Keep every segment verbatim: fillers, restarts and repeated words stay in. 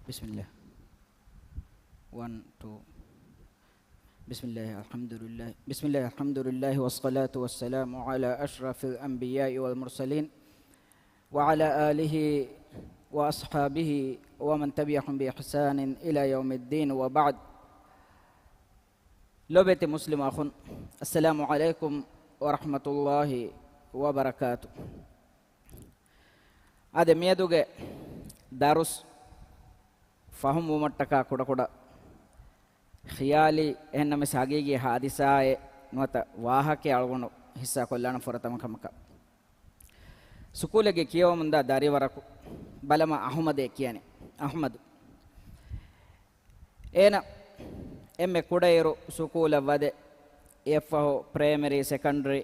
بسم الله. One, two. بسم الله، الحمد لله. بسم الله، الحمد لله، والصلاة والسلام على أشرف الأنبياء والمرسلين، وعلى آله وأصحابه ومن تبعهم بإحسان إلى يوم الدين، وبعد. ލޯބިވެތި މުސްލިމް އަޚުން، އައްސަލާމު ޢަލައިކުމް ވަރަޙްމަތުﷲި ވަބަރަކާތު. އާދެ، މިއަދުގެ ދަރުސް ފަހުމްވުމަށްޓަކާ ކުޑަކުޑަ ޚިޔާލީ، އެހެންނަމަވެސް ހަގީގީ ހާދިސާއެއް ނުވަތަ ވާހަކައެއް އަޅުގަނޑު ހިއްސާކޮށްލާނަން ފުރަތަމަ ކަމަކަށް. ސުކޫލެއްގެ ކިޔަވަމުންދާ ދަރިވަރަކު ބަލަމާ އަޙުމަދޭ ކިޔަނީ. އަޙުމަދު. އޭނަ އެންމެ ކުޑައިރު ސުކޫލަށް ވަދެ، އެއަށްފަހު ޕްރައިމަރީ، ސެކަންޑަރީ،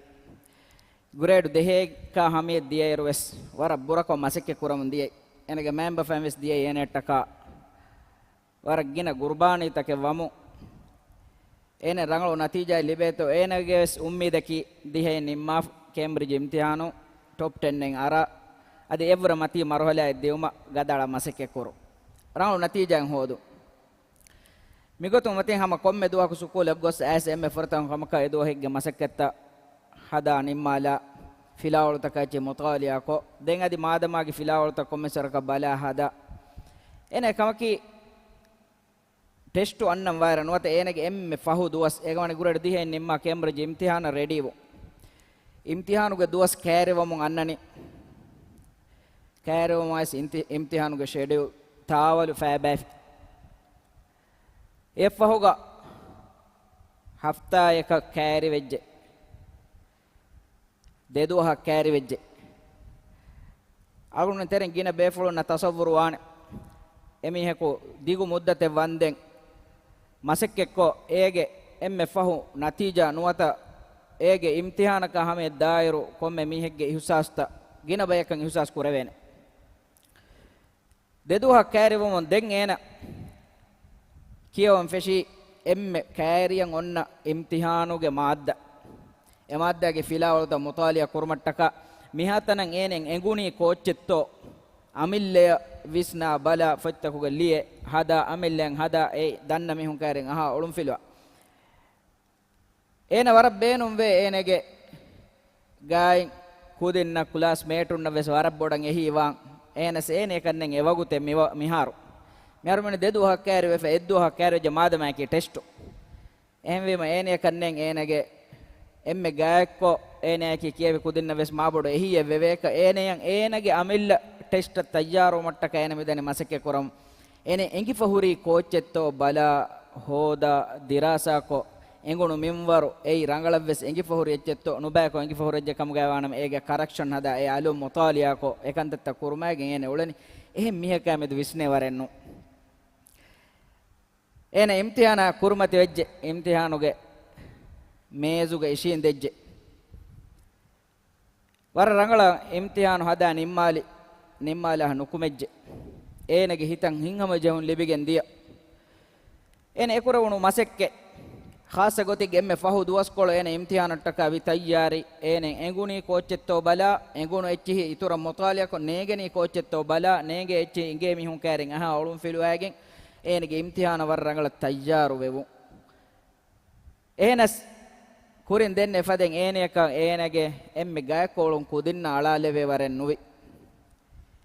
ގްރޭޑް ދެހޭއްކާ ހަމަޔަށް ދިޔައިރު ވެސް ވަރަށް ބުރަކޮށް މަސައްކަތް ކުރަމުން ދިޔައީ. އޭނަގެ މައިންބަފައިން ވެސް ދިޔައީ އޭނައަށްޓަކާ ވަރަށް ގިނަ ގުރުބާނީތަކެއް ވަމުން، އޭނަ ރަނގަޅު ނަތީޖާއެއް ލިބޭތޯ، އޭނަގެ ވެސް އުއްމީދަކީ ދިހައެއް ނިންމާފަ، ކޭމްބްރިޖް އިމްތިހާނު ޓޮޕް ޓެންއެއް އަރާ، އަދި އެއްވުރެ މަތީ މަރުހަލާއެއް ދިއުމަށް ގަދައަޅާ މަސައްކަތް ކުރުން. ރަނގަޅު ނަތީޖާއެއް ހޯދުން. މިގޮތުން މަތީ ހަމަ ކޮންމެ ދުވަހަކު ސުކޫލަށް ގޮސް އައިސް އެންމެ ފުރަތަމަ ކަމަކަށް އެ ދުވަހެއްގެ މަސައްކަތްތައް ހަދާ ނިންމާލާ، ފިލާވަޅުތަކާ އެއްޗެއް މުޠާލިޢާކޮށް، ދެން އަދި މާދަމާގެ ފިލާވަޅުތައް ކޮންމެސް ވަރަކަށް ބަލާ ހަދާ. އޭނަ ކަމަކީ، ޓެސްޓު އަންނަން ވާއިރަށް ނުވަތަ އޭނަގެ އެންމެ ފަހު ދުވަސް، އޭގަ ވަނީ ގްރޭޑް ދިހައެއް ނިންމާ ކޭމްބްރިޖް އިމްތިހާނަށް ރެޑީވުން. އިމްތިހާނުގެ ދުވަސް ކައިރިވަމުން އަންނަނީ. ކައިރިވަމުން އައިސް އިމްތި-، އިމްތިހާނުގެ ޝެޑިއުލް ތާވަލު ފައިބައިފި. އެއަށްފަހުގަ ހަފްތާއަކަށް ކައިރިވެއްޖެ. ދެދުވަހަށް ކައިރިވެއްޖެ. އަޅުގަނޑު ތެރެއިން ގިނަ ބޭފުޅުންނަށް ތަޞައްވުރު ވާނެ، އެމީހަކު ދިގު މުއްދަތެއް ވަންދެން މަސައްކަތްކޮށް، އޭގެ އެންމެ ފަހު ނަތީޖާ ނުވަތަ އޭގެ އިމްތިހާނަކާ ހަމަޔަށް ދާއިރު ކޮންމެ މީހެއްގެ އިހުސާސްތައް ގިނަ ބަޔަކަށް އިހުސާސް ކުރެވޭނެ. ދެދުވަހަށް ކައިރިވުމުން ދެން އޭނަ ކިޔަވަން ފެށީ، އެންމެ ކައިރިއަށް އޮންނަ އިމްތިހާނުގެ މާއްދާ. އެ މާއްދާގެ ފިލާވަޅުތައް މުޠާލިޢާ ކުރުމަށްޓަކާ، މިހާތަނަށް އޭނައަށް އެނގުނީ ކޯއްޗެއްތޯ، އަމިއްލަޔަށް ވިސްނާ ބަލާ، ފޮތްތަކުގެ ލިޔެ ހަދާ، އަމިއްލައަށް ހަދާ، އެ ދަންނަ މީހުން ކައިރިން އަހާ އޮޅުންފިލުވާ. އޭނަ ވަރަށް ބޭނުންވޭ އޭނަގެ ގާތް ކުދިންނަށް، ކްލާސް މޭޓުންނަށް ވެސް ވަރަށް ބޮޑަށް އެހީވާން. އޭނަސް އޭނަޔަކަށްނެން އެ ވަގުތެއް މި-، މިހާރު. މިހާރު މި ދެ ދުވަހަށް ކައިރިވެފަ، އެއްދުވަހަށް ކައިރިވެއްޖެ މާދަމާއަކީ ޓެސްޓު. އެހެންވީމަ އޭނަޔަކަށްނެން އޭނަގެ އެންމެ ގާތްކޮށް އޭނަޔަކީ ކިޔެވި ކުދިންނަށް ވެސް މާބޮޑު އެހީއެއް ވެވޭކަށް، އޭނަޔަށް އޭނަގެ އަމިއްލަ ޓެސްޓަށް ތައްޔާރުވުމަށްޓަކާ އޭނަ މިދަނީ މަސައްކަތް ކުރަމުން. އޭނަ އެނގިފަ ހުރީ ކޯއްޗެއްތޯ ބަލާ، ހޯދާ، ދިރާސާކޮށް، އެނގުނު މިންވަރު އެއީ ރަނގަޅަށްވެސް އެނގިފަ ހުރި އެއްޗެއްތޯ، ނުބައިކޮށް އެނގިފަ ހުރި އެއްޗެއް ކަމުގައި ވާނަމަ، އޭގެ ކަރެކްޝަން ހަދާ، އެ އަލުން މުޠާލިޢާކޮށް، އެކަންތައްތައް ކުރުމާގެން އޭނަ އުޅެނީ. އެހެން މީހަކާ މެދު ވިސްނޭ ވަރެއް ނޫން. އޭނަ އިމްތިހާނާ ކުރިމަތިވެއްޖެ، އިމްތިހާނުގެ މޭޒުގަ އިށީނދެއްޖެ. ވަރަށް ރަނގަޅަށް އިމްތިހާނު ހަދާ ނިންމާލި، ނިންމާލާ ނުކުމެއްޖެ. އޭނަގެ ހިތަށް ހިތްހަމަޖެހުން ލިބިގެން ދިޔަ. އޭނަ އެކުރެވުނު މަސައްކަތް، ޚާއްޞަ ގޮތެއްގެ އެންމެ ފަހު ދުވަސްކޮޅު އޭނަ އިމްތިހާނަށްޓަކާ ވި ތައްޔާރީ. އޭނަ އެނގުނީ ކޯއްޗެއްތޯ ބަލާ، އެނގުނު އެއްޗިހި އިތުރަށް މުޠާލިޢާކޮށް، ނޭނގެނީ ކޯއްޗެއްތޯ ބަލާ، ނޭނގޭ އެއްޗިހި އިނގޭ މީހުން ކައިރިން އަހާ އޮޅުންފިލުވާގެން އޭނަގެ އިމްތިހާނަށް ވަރަށް ރަނގަޅަށް ތައްޔާރު ވެވުން. އެހެނަސް، ކުރިން ދެން އެފަދައިން އޭނަޔަކަށް އޭނަގެ އެންމެ ގާތްކޮޅުން ކުދިންނަށް އަޅާލެވޭ ވަރެއް ނުވި.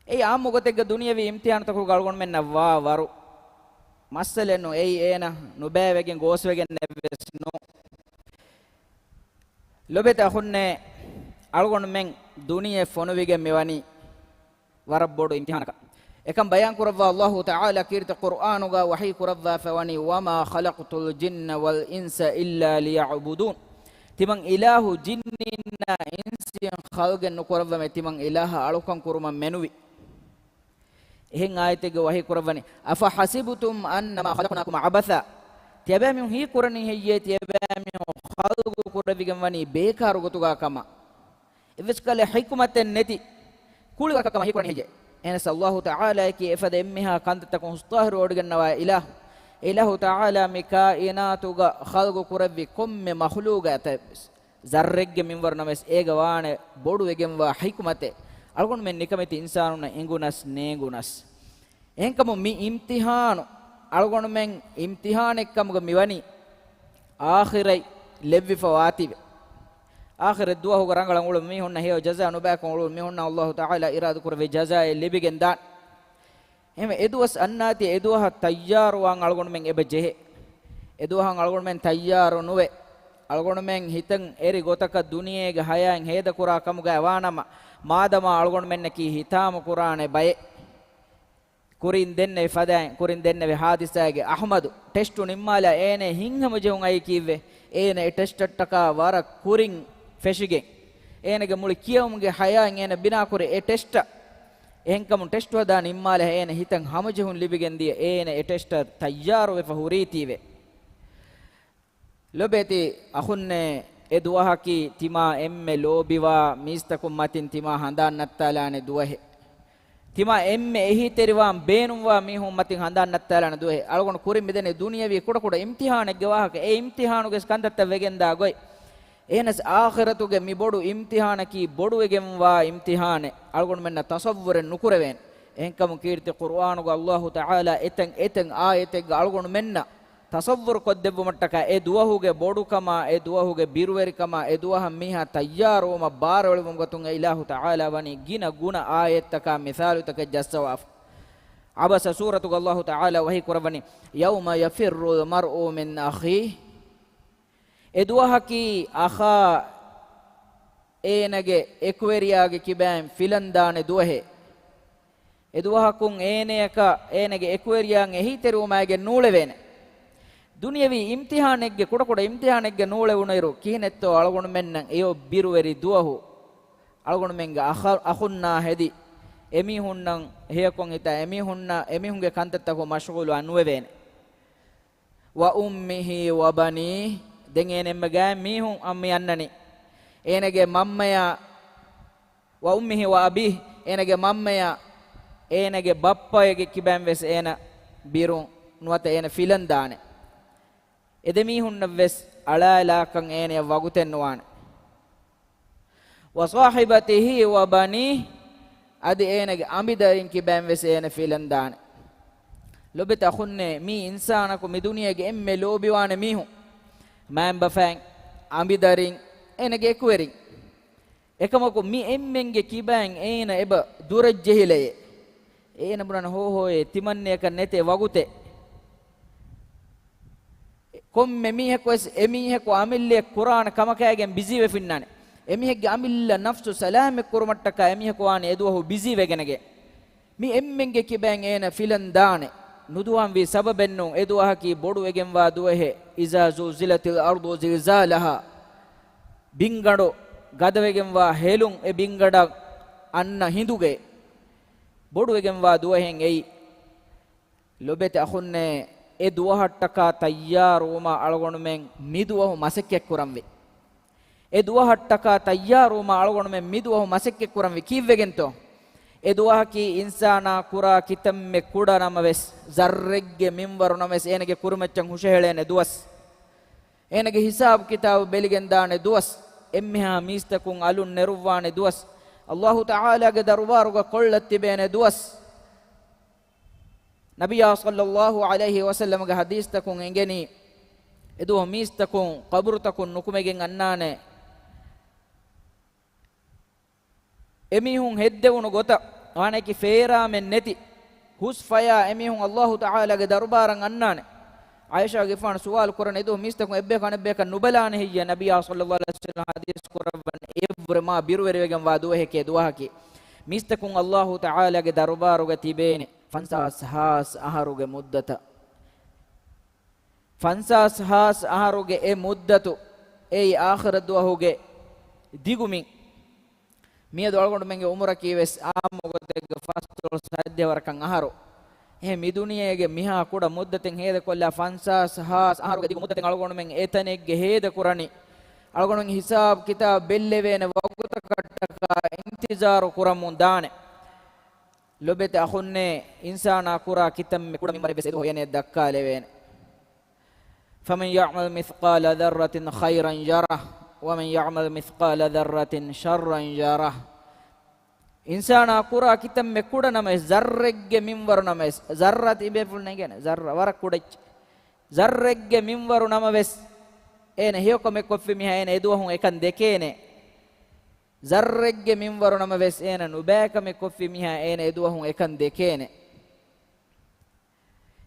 އެއީ އާއްމު ގޮތެއްގަ ދުނިޔެވީ އިމްތިހާނުތަކުގަ އަޅުގަނޑުމެންނަށް ވާ ވަރު މައްސަލައެއް ނޫން. އެއީ އޭނަ ނުބައިވެގެން ގޯސްވެގެންނެއްވެސް ނޫން. ލޮބެތި އަޚުންނޭ، އަޅުގަނޑުމެން ދުނިޔެ ފޮނުވިގެން މިވަނީ ވަރަށް ބޮޑު އިމްތިހާނަކަށް. އެކަން ބަޔާން ކުރައްވާ އަލްލާހު ތަޢާލާ ކީރިތި ޤުރްއާނުގަ ވަޙީ ކުރައްވާފަ ވަނީ، "وما خلقت الجن والإنس إلا ليعبدون." ތިމަން އިލާހު ޖިންނީންނާ އިންސީން ޚަލްޤެއް ނުކުރައްވަމޭ، ތިމަން އިލާހަށް އަޅުކަން ކުރުމަށް މެނުވި. އެހެން އާޔަތެއްގަ ވަޙީ ކުރައްވަނީ، "أفحسبتم أنما خلقناكم عبثا." ތިޔަބައިމީހުން ހީކުރަނީ ހެއްޔޭ؟ ތިޔަބައިމީހުން ޚަލްޤު ކުރެވިގެން ވަނީ ބޭކާރު ގޮތުގަ ކަމަށް. އެއްވެސް ކަލެ ޙިކުމަތެއް ނެތި ކުޅިވަރަކަށް ކަމަށް ހީކުރަނީ ހެއްޔޭ؟ އެހެނަސް އަލްލާހު ތަޢާލާއަކީ އެފަދަ އެންމެހާ ކަންތައްތަކުން ހުސްޠާހިރު ވޮޑިގަންނަވާ އިލާހު. އެ އިލާހު ތަޢާލާ މި ކާއިނާތުގަ ޚަލްޤު ކުރެއްވި ކޮންމެ މަޚްލޫޤަތެއް ވެސް، ޒައްރެއްގެ މިންވަރު ނަމަވެސް، އޭގަ ވާނެ ބޮޑުވެގެންވާ ޙިކުމަތެއް. އަޅުގަނޑުމެން ނިކަމެތި އިންސާނުންނަށް އެނގުނަސް ނޭނގުނަސް، އެހެންކަމުން މި އިމްތިހާނު އަޅުގަނޑުމެން އިމްތިހާނެއްކަމުގަ މިވަނީ އާޚިރަތް ލެއްވިފަ ވާތީވެ. އާޚިރަތް ދުވަހުގަ ރަނގަޅަށް އުޅުނު މީހުންނަށް ހެޔޮ ޖަޒާ ނުބަޔަކުން އުޅުނު މީހުންނަށް އައްލާހު ތަޢާލާ އިރާދަކުރެއްވި ޖަޒާއެއް ލިބިގެން ދާނެ. އެހެންވެ، އެދުވަސް އަންނާތީ އެދުވަހަށް ތައްޔާރުވާން އަޅުގަނޑުމެން އެބަ ޖެހޭ. އެދުވަހަށް އަޅުގަނޑުމެން ތައްޔާރު ނުވެ، އަޅުގަނޑުމެން ހިތަށް އެރި ގޮތަކަށް ދުނިޔޭގެ ހަޔާތް ހޭދަކުރާ ކަމުގައި ވާނަމަ، މާދަމާ އަޅުގަނޑުމެންނަކީ ހިތާމަކުރާނެ ބައެއް، ކުރިން ދެންނެވި ފަދައިން، ކުރިން ދެންނެވި ހާދިސާގެ އަޙްމަދު ޓެސްޓު ނިންމާލާ އޭނަ ހިތްހަމަޖެހުން އައީ ކީއްވެ؟ އޭނަ އެ ޓެސްޓަށްޓަކާ ވަރަށް ކުރިން ފެށިގެން، އޭނަގެ މުޅި ކިޔެވުމުގެ ހަޔާތް އޭނަ ބިނާކުރި އެ ޓެސްޓަށް. އެހެންކަމުން ޓެސްޓު ހަދާ ނިންމާލާ އޭނަ ހިތަށް ހަމަޖެހުން ލިބިގެން ދިޔަ އޭނަ އެ ޓެސްޓަށް ތައްޔާރުވެފަ ހުރީތީވެ. ލޮބެތި އަޚުންނޭ، އެ ދުވަހަކީ ތިމާ އެންމެ ލޯބިވާ މީސްތަކުން މަތިން ތިމާ ހަނދާން ނައްތާލާނެ ދުވަހެއް. ތިމާ އެންމެ އެހީތެރިވާން ބޭނުންވާ މީހުން މަތިން ހަނދާން ނައްތާލާނެ ދުވަހެއް. އަޅުގަނޑު ކުރިން މިދަނީ ދުނިޔަވީ ކުޑަކުޑަ އިމްތިހާނެއްގެ ވާހަކަ. އެ އިމްތިހާނުގެ ކަންތައްތައް ވެގެންދާ ގޮތް. އެހެނަސް އާޚިރަތުގެ މި ބޮޑު އިމްތިހާނަކީ ބޮޑުވެގެންވާ އިމްތިހާނެއް. އަޅުގަނޑުމެންނަށް ތަޞައްވުރެއް ނުކުރެވޭނެ. އެހެންކަމުން ކީރިތި ޤުރުއާނުގަ އައްލާހު ތަޢާލާ އެތަން އެތަން އާޔަތެއްގަ އަޅުގަނޑުމެންނަށް ތަޞައްވުރު ކޮށްދެއްވުމަށްޓަކާ، އެ ދުވަހުގެ ބޮޑުކަމާ، އެ ދުވަހުގެ ބިރުވެރިކަމާ، އެ ދުވަހަށް މީހާ ތައްޔާރުވުމަށް ބާރުއެޅުމުގެ ގޮތުން އެ އިލާހު ތަޢާލާ ވަނީ ގިނަ ގުނަ އާޔަތްތަކާ މިސާލުތަކެއް ޖައްސަވާފަ. ޢަބަސަ ސޫރަތުގަ އައްލާހު ތަޢާލާ ވަޙީ ކުރައްވަނީ، يَوْمَ يَفِرُّ الْمَرْءُ مِنْ أَخِيهِ. އެ ދުވަހަކީ އަޚާ އޭނަގެ އެކުވެރިޔާގެ ކިބައިން ފިލަންދާނެ ދުވަހެއް. އެ ދުވަހަކުން އޭނަޔަކަށް އޭނަގެ އެކުވެރިޔާއަށް އެހީތެރިވުމާއިގެން ނޫޅެވޭނެ. ދުނިޔަވީ އިމްތިހާނެއްގެ، ކުޑަކުޑަ އިމްތިހާނެއްގެ ނޫޅެވުނުއިރު، ކިހިނެއްތޯ އަޅުގަނޑުމެންނަށް އެޔޮ ބިރުވެރި ދުވަހު އަޅުގަނޑުމެންގެ އަޚަ-، އަޚުންނާ ހެދި، އެމީހުންނަށް ހެޔޮކޮށް ހިތާ، އެމީހުންނަށް އެމީހުންގެ ކަންތައްތަކުން މަޝްޣޫލުވާ ނުވެވޭނެ. وَأُمِّهِ وَبَنِيهِ، ދެން އޭނަ އެންމެ ގާތް މީހުން އަން މި އަންނަނީ. އޭނަގެ މަންމަޔާ، وَأُمِّهِ وَأَبِيهِ، އޭނަގެ މަންމަޔާ، އޭނަގެ ބައްޕައެއްގެ ކިބައިން ވެސް އޭނަ ބިރުން ނުވަތަ އޭނަ ފިލަން ދާނެ. އެދެމީހުންނަށް ވެސް އަޅާލާކަން އޭނަޔަށް ވަގުތެއް ނުވާނެ. وَصَاحِبَتِهِ وَبَنِيهِ، އަދި އޭނަގެ އަނބިދަރިން ކިބައިން ވެސް އޭނަ ފިލަން ދާނެ. ލޮބެތި އަޚުންނޭ، މީ އިންސާނަކު މި ދުނިޔޭގެ އެންމެ ލޯބިވާނެ މީހުން، މައިންބަފައިން، އަނބިދަރިން، އޭނަގެ އެކުވެރިން. އެކަމަކު މި އެންމެންގެ ކިބައިން އޭނަ އެބަ ދުރަށް ޖެހިލައޭ. އޭނަ ބުނަން ހޯހޯއޭ ތިމަންނަޔަކަށް ނެތޭ ވަގުތެއް. ކޮންމެ މީހަކުވެސް އެމީހަކު އަމިއްލައަށް ކުރާނެ ކަމަކާގެން ބިޒީވެފިންނާނެ. އެމީހެއްގެ އަމިއްލަ ނަފްސު ސަލާމަތް ކުރުމަށްޓަކާ އެމީހަކު ވާނެ އެދުވަހު ބިޒީވެގެނެގެން. މި އެންމެންގެ ކިބައިން އޭނަ ފިލަން ދާނެ. ނުދުވާންވީ ސަބަބެއްނޫން، އެދުވަހަކީ ބޮޑުވެގެންވާ ދުވަހެއް. إِذَا زُلْزِلَتِ الْأَرْضُ زِلْزَالَهَا. ބިންގަނޑު ގަދަވެގެންވާ ހެލުން، އެ ބިންގަނޑަށް އަންނަ ހިނދުގެ ބޮޑުވެގެންވާ ދުވަހެއް އެއީ. ލޮބެތި އަޚުންނޭ، އެ ދުވަހަށްޓަކާ ތައްޔާރުވުމަށް އަޅުގަނޑުމެން މިދުވަހު މަސައްކަތްކުރަންވީ. އެ ދުވަހަށްޓަކާ ތައްޔާރުވުމަށް އަޅުގަނޑުމެން މިދުވަހު މަސައްކަތްކުރަންވީ. ކީއްވެގެންތޯ؟ އެ ދުވަހަކީ އިންސާނާ ކުރާ ކިތަންމެ ކުޑަ ނަމަވެސް، ޒައްރެއްގެ މިންވަރު ނަމަވެސް އޭނަގެ ކުރިމައްޗަށް ހުށަހެޅޭނެ ދުވަސް. އޭނަގެ ހިސާބު ކިތާބު ބެލިގެންދާނެ ދުވަސް. އެންމެހާ މީސްތަކުން އަލުން ނެރުއްވާނެ ދުވަސް. އައްލާހު ތަޢާލާގެ ދަރުބާރުގަ ކޮށްލަ ތިބޭނެ ދުވަސް. ނަބިއްޔާ ޞައްލައްލާހު ޢަލައިހި ވަސައްލަމަގެ ޙަދީޘްތަކުން އެނގެނީ، އެދުވަހު މީސްތަކުން ޤަބުރުތަކުން ނުކުމެގެން އަންނާނެ. އެމީހުން ހެއްދެވުނު ގޮތަށް ވާނެކި ފޭރާމެއް ނެތި، ހުސް ފަޔާ އެމީހުން އައްލާހު ތަޢާލާގެ ދަރުބާރަށް އަންނާނެ. ޢާއިޝާގެފާނު ސުވާލު ކުރަން، އެދުވަހު މީސްތަކުން އެއްބަޔަކު އަނެއްބަޔަކަށް ނުބަލާނެ ހެއްޔޭ؟ ނަބިއްޔާ ޞައްލައްލާހު ޢަލައިހި ވަސައްލަމަ ޙަދީޘް ކުރައްވަން އެއަށްވުރެ މާ ބިރުވެރިވެގެންވާ ދުވަހެކޭ ދުވަހަކީ. މީސްތަކުން އައްލާހު ތަޢާލާގެ ދަރުބާރުގަ ތިބޭނެ ފަންސާސް ހާސް އަހަރުގެ މުއްދަތަށް. ފަންސާސް ހާސް އަހަރުގެ އެ މުއްދަތު، އެއީ އާޚިރަތް ދުވަހުގެ ދިގުމިން. މިއަދު އަޅުގަނޑުމެންގެ އުމުރަކީ ވެސް އާއްމު ގޮތެއްގަ ފަސްދޮޅަސް ހަތްދިހަ ވަރަކަށް އަހަރު. އެހެން މި ދުނިޔޭގެ މިހާ ކުޑަ މުއްދަތެއް ހޭދަކޮށްލާ ފަންސާސް ހާސް އަހަރުގެ ދިގު މުއްދަތެއް އަޅުގަނޑުމެން އެތަނެއްގެ ހޭދަކުރަނީ. އަޅުގަނޑުމެން ހިސާބު ކިތާބު ބެއްލެވޭނެ ވަގުތަކަށްޓަކާ އިންތިޒާރު ކުރަމުން ދާނެ. ލޮބެތި އަޚުންނޭ، އިންސާނާ ކުރާ ކިތަންމެ ކުޑަ މިންވަރެއް ވެސް އެދުވަހު އޭނަޔަށް ދައްކާލެވޭނެ. فَمَنْ يَعْمَلْ مِثْقَالَ ذَرَّةٍ خَيْرًا يَرَهُ وَمَنْ يَعْمَلْ مِثْقَالَ ذَرَّةٍ شَرًّا يَرَهُ. އިންސާނާ ކުރާ ކިތަންމެ ކުޑަ ނަމަވެސް، ޒައްރެއްގެ މިންވަރު ނަމަވެސް، ޒައްރާ ތިބޭފުޅުން އެނގޭނެ، ޒައްރާ ވަރަށް ކުޑައްޗެއް. ޒައްރެއްގެ މިންވަރު ނަމަވެސް، އޭނަ ހެޔޮކަމެއް ކޮށްފި މީހާ އޭނަ އެދުވަހުން އެކަން ދެކޭނެ. ޒައްރެއްގެ މިންވަރު ނަމަވެސް، އޭނަ ނުބައިކަމެއް ކޮށްފި މީހާ އޭނަ އެދުވަހުން އެކަން ދެކޭނެ.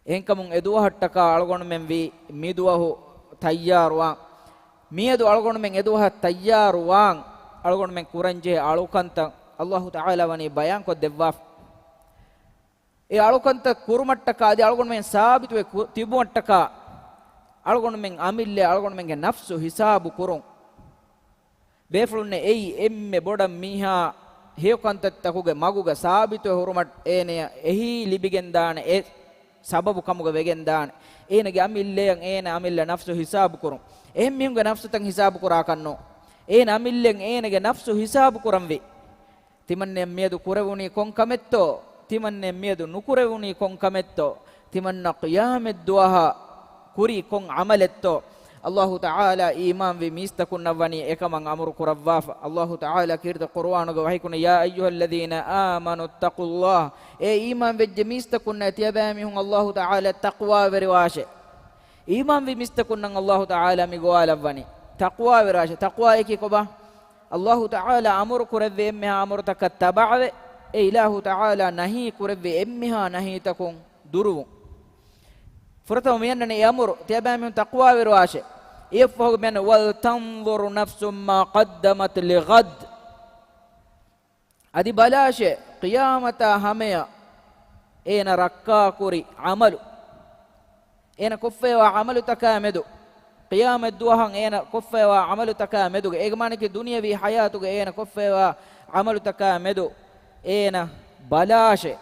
އެހެންކަމުން އެދުވަހަށްޓަކާ އަޅުގަނޑުމެން ވީ މިދުވަހު ތައްޔާރުވާން. މިއަދު އަޅުގަނޑުމެން އެދުވަހަށް ތައްޔާރުވާން އަޅުގަނޑުމެން ކުރަންޖެހޭ އަޅުކަންތައް އައްލާހު ތަޢާލާ ވަނީ ބަޔާންކޮށްދެއްވާފަ. އެ އަޅުކަންތައް ކުރުމަށްޓަކާ އަދި އަޅުގަނޑުމެން ސާބިތުވެ ކު-، ތިބުމަށްޓަކާ އަޅުގަނޑުމެން އަމިއްލަ އަޅުގަނޑުމެންގެ ނަފްސު ހިސާބު ކުރުން. ބޭފުޅުންނެއް އެއީ އެންމެ ބޮޑަށް މީހާ ހެޔޮކަންތައްތަކުގެ މަގުގަ ސާބިތުވެ ހުރުމަށް އޭނަޔަށް އެހީ ލިބިގެންދާނެ އެ ސަބަބު ކަމުގަ ވެގެންދާނެ. އޭނަގެ އަމިއްލަޔަށް އޭނަ އަމިއްލަ ނަފްސު ހިސާބު ކުރުން. އެހެން މީހުންގެ ނަފްސުތައް ހިސާބު ކުރާކަށްނު. އޭނަ އަމިއްލައަށް އޭނަގެ ނަފްސު ހިސާބު ކުރަންވީ. ތިމަންނެ މިއަދު ކުރެވުނީ ކޮން ކަމެއްތޯ؟ ތިމަންނެ މިއަދު ނުކުރެވުނީ ކޮން ކަމެއްތޯ؟ ތިމަންނަ ޤިޔާމަތްދުވަހަށް ކުރީ ކޮން ޢަމަލެއްތޯ؟ އައްލާހު ތަޢާލާ އީމާންވި މީސްތަކުންނަށް ވަނީ އެކަމަށް އަމުރު ކުރައްވާފަ. އައްލާހު ތަޢާލާ ކީރިތި ޤުރުއާނުގަ ވަޙީކުރަނީ، يا أيها الذين آمنوا اتقوا الله، އޭ އީމާންވެއްޖެ މީސްތަކުންނޭ، ތިޔަބައިމީހުން އައްލާހު ތަޢާލާ ތަޤްވާވެރިވާށޭ. އީމާންވި މީސްތަކުންނަށް އައްލާހު ތަޢާލާ މި ގޮވާލައްވަނީ ތަޤްވާވެރިވާށޭ. ތަޤްވާއަކީ ކޮބާ؟ އައްލާހު ތަޢާލާ އަމުރު ކުރެއްވި އެންމެހާ އަމުރުތަކަށް ތަބަޢަވެ، އެ އިލާހު ތަޢާލާ ނަހީ ކުރެއްވި އެންމެހާ ނަހީތަކުން ދުރުވުން. ފުރަތަމަ މިއަންނަނީ އެ އަމުރު، ތިޔަބައިމީހުން ތަޤްވާވެރިވާށޭ. އެއަށްފަހު މިއަންނަ، ولتنظر نفس ما قدمت لغد. އަދި ބަލާށޭ، ޤިޔާމަތާ ހަމަޔަށް އޭނަ ރައްކާކުރި ޢަމަލު. އޭނަ ކޮށްފައިވާ ޢަމަލުތަކާ މެދު، ޤިޔާމަތްދުވަހަށް އޭނަ ކޮށްފައިވާ ޢަމަލުތަކާ މެދުގަ، އޭގެ މާނައަކީ ދުނިޔަވީ ޙަޔާތުގަ އޭނަ ކޮށްފައިވާ ޢަމަލުތަކާ މެދު އޭނަ ބަލާށޭ،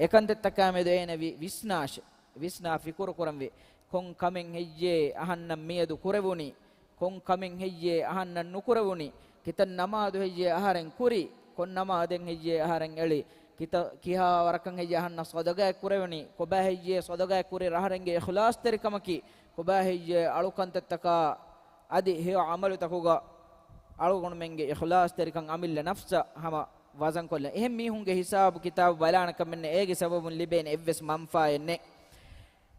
އެކަންތައްތަކާ މެދު އޭނަ ވި-، ވިސްނާށޭ. ވިސްނާ ފިކުރު ކުރަންވީ، ކޮން ކަމެއް ހެއްޔޭ އަހަންނަށް މިއަދު ކުރެވުނީ؟ ކޮން ކަމެއް ހެއްޔޭ އަހަންނަށް ނުކުރެވުނީ؟ ކިތައް ނަމާދު ހެއްޔޭ އަހަރެން ކުރީ؟ ކޮން ނަމާދެއް ހެއްޔޭ އަހަރެން އެޅީ؟ ކިތަ-، ކިހާ ވަރަކަށް ހެއްޔޭ އަހަންނަށް ޞަދަގާތް ކުރެވުނީ؟ ކޮބާ ހެއްޔޭ ޞަދަގާތް ކުރި އަހަރެންގެ އިޚްލާޞްތެރިކަމަކީ؟ ކޮބާ ހެއްޔޭ އަޅުކަންތައްތަކާ އަދި ހެޔޮ ޢަމަލުތަކުގަ އަޅުގަނޑުމެންގެ އިޚްލާޞްތެރިކަން އަމިއްލަ ނަފްސަށް ހަމަ ވަޒަންކޮށްލަން. އެހެން މީހުންގެ ހިސާބު ކިތާބު ބަލާނެ ކަމެއް ނެތް، އޭގެ ސަބަބުން ލިބޭނެ އެއްވެސް މަންފާއެއް ނެތް.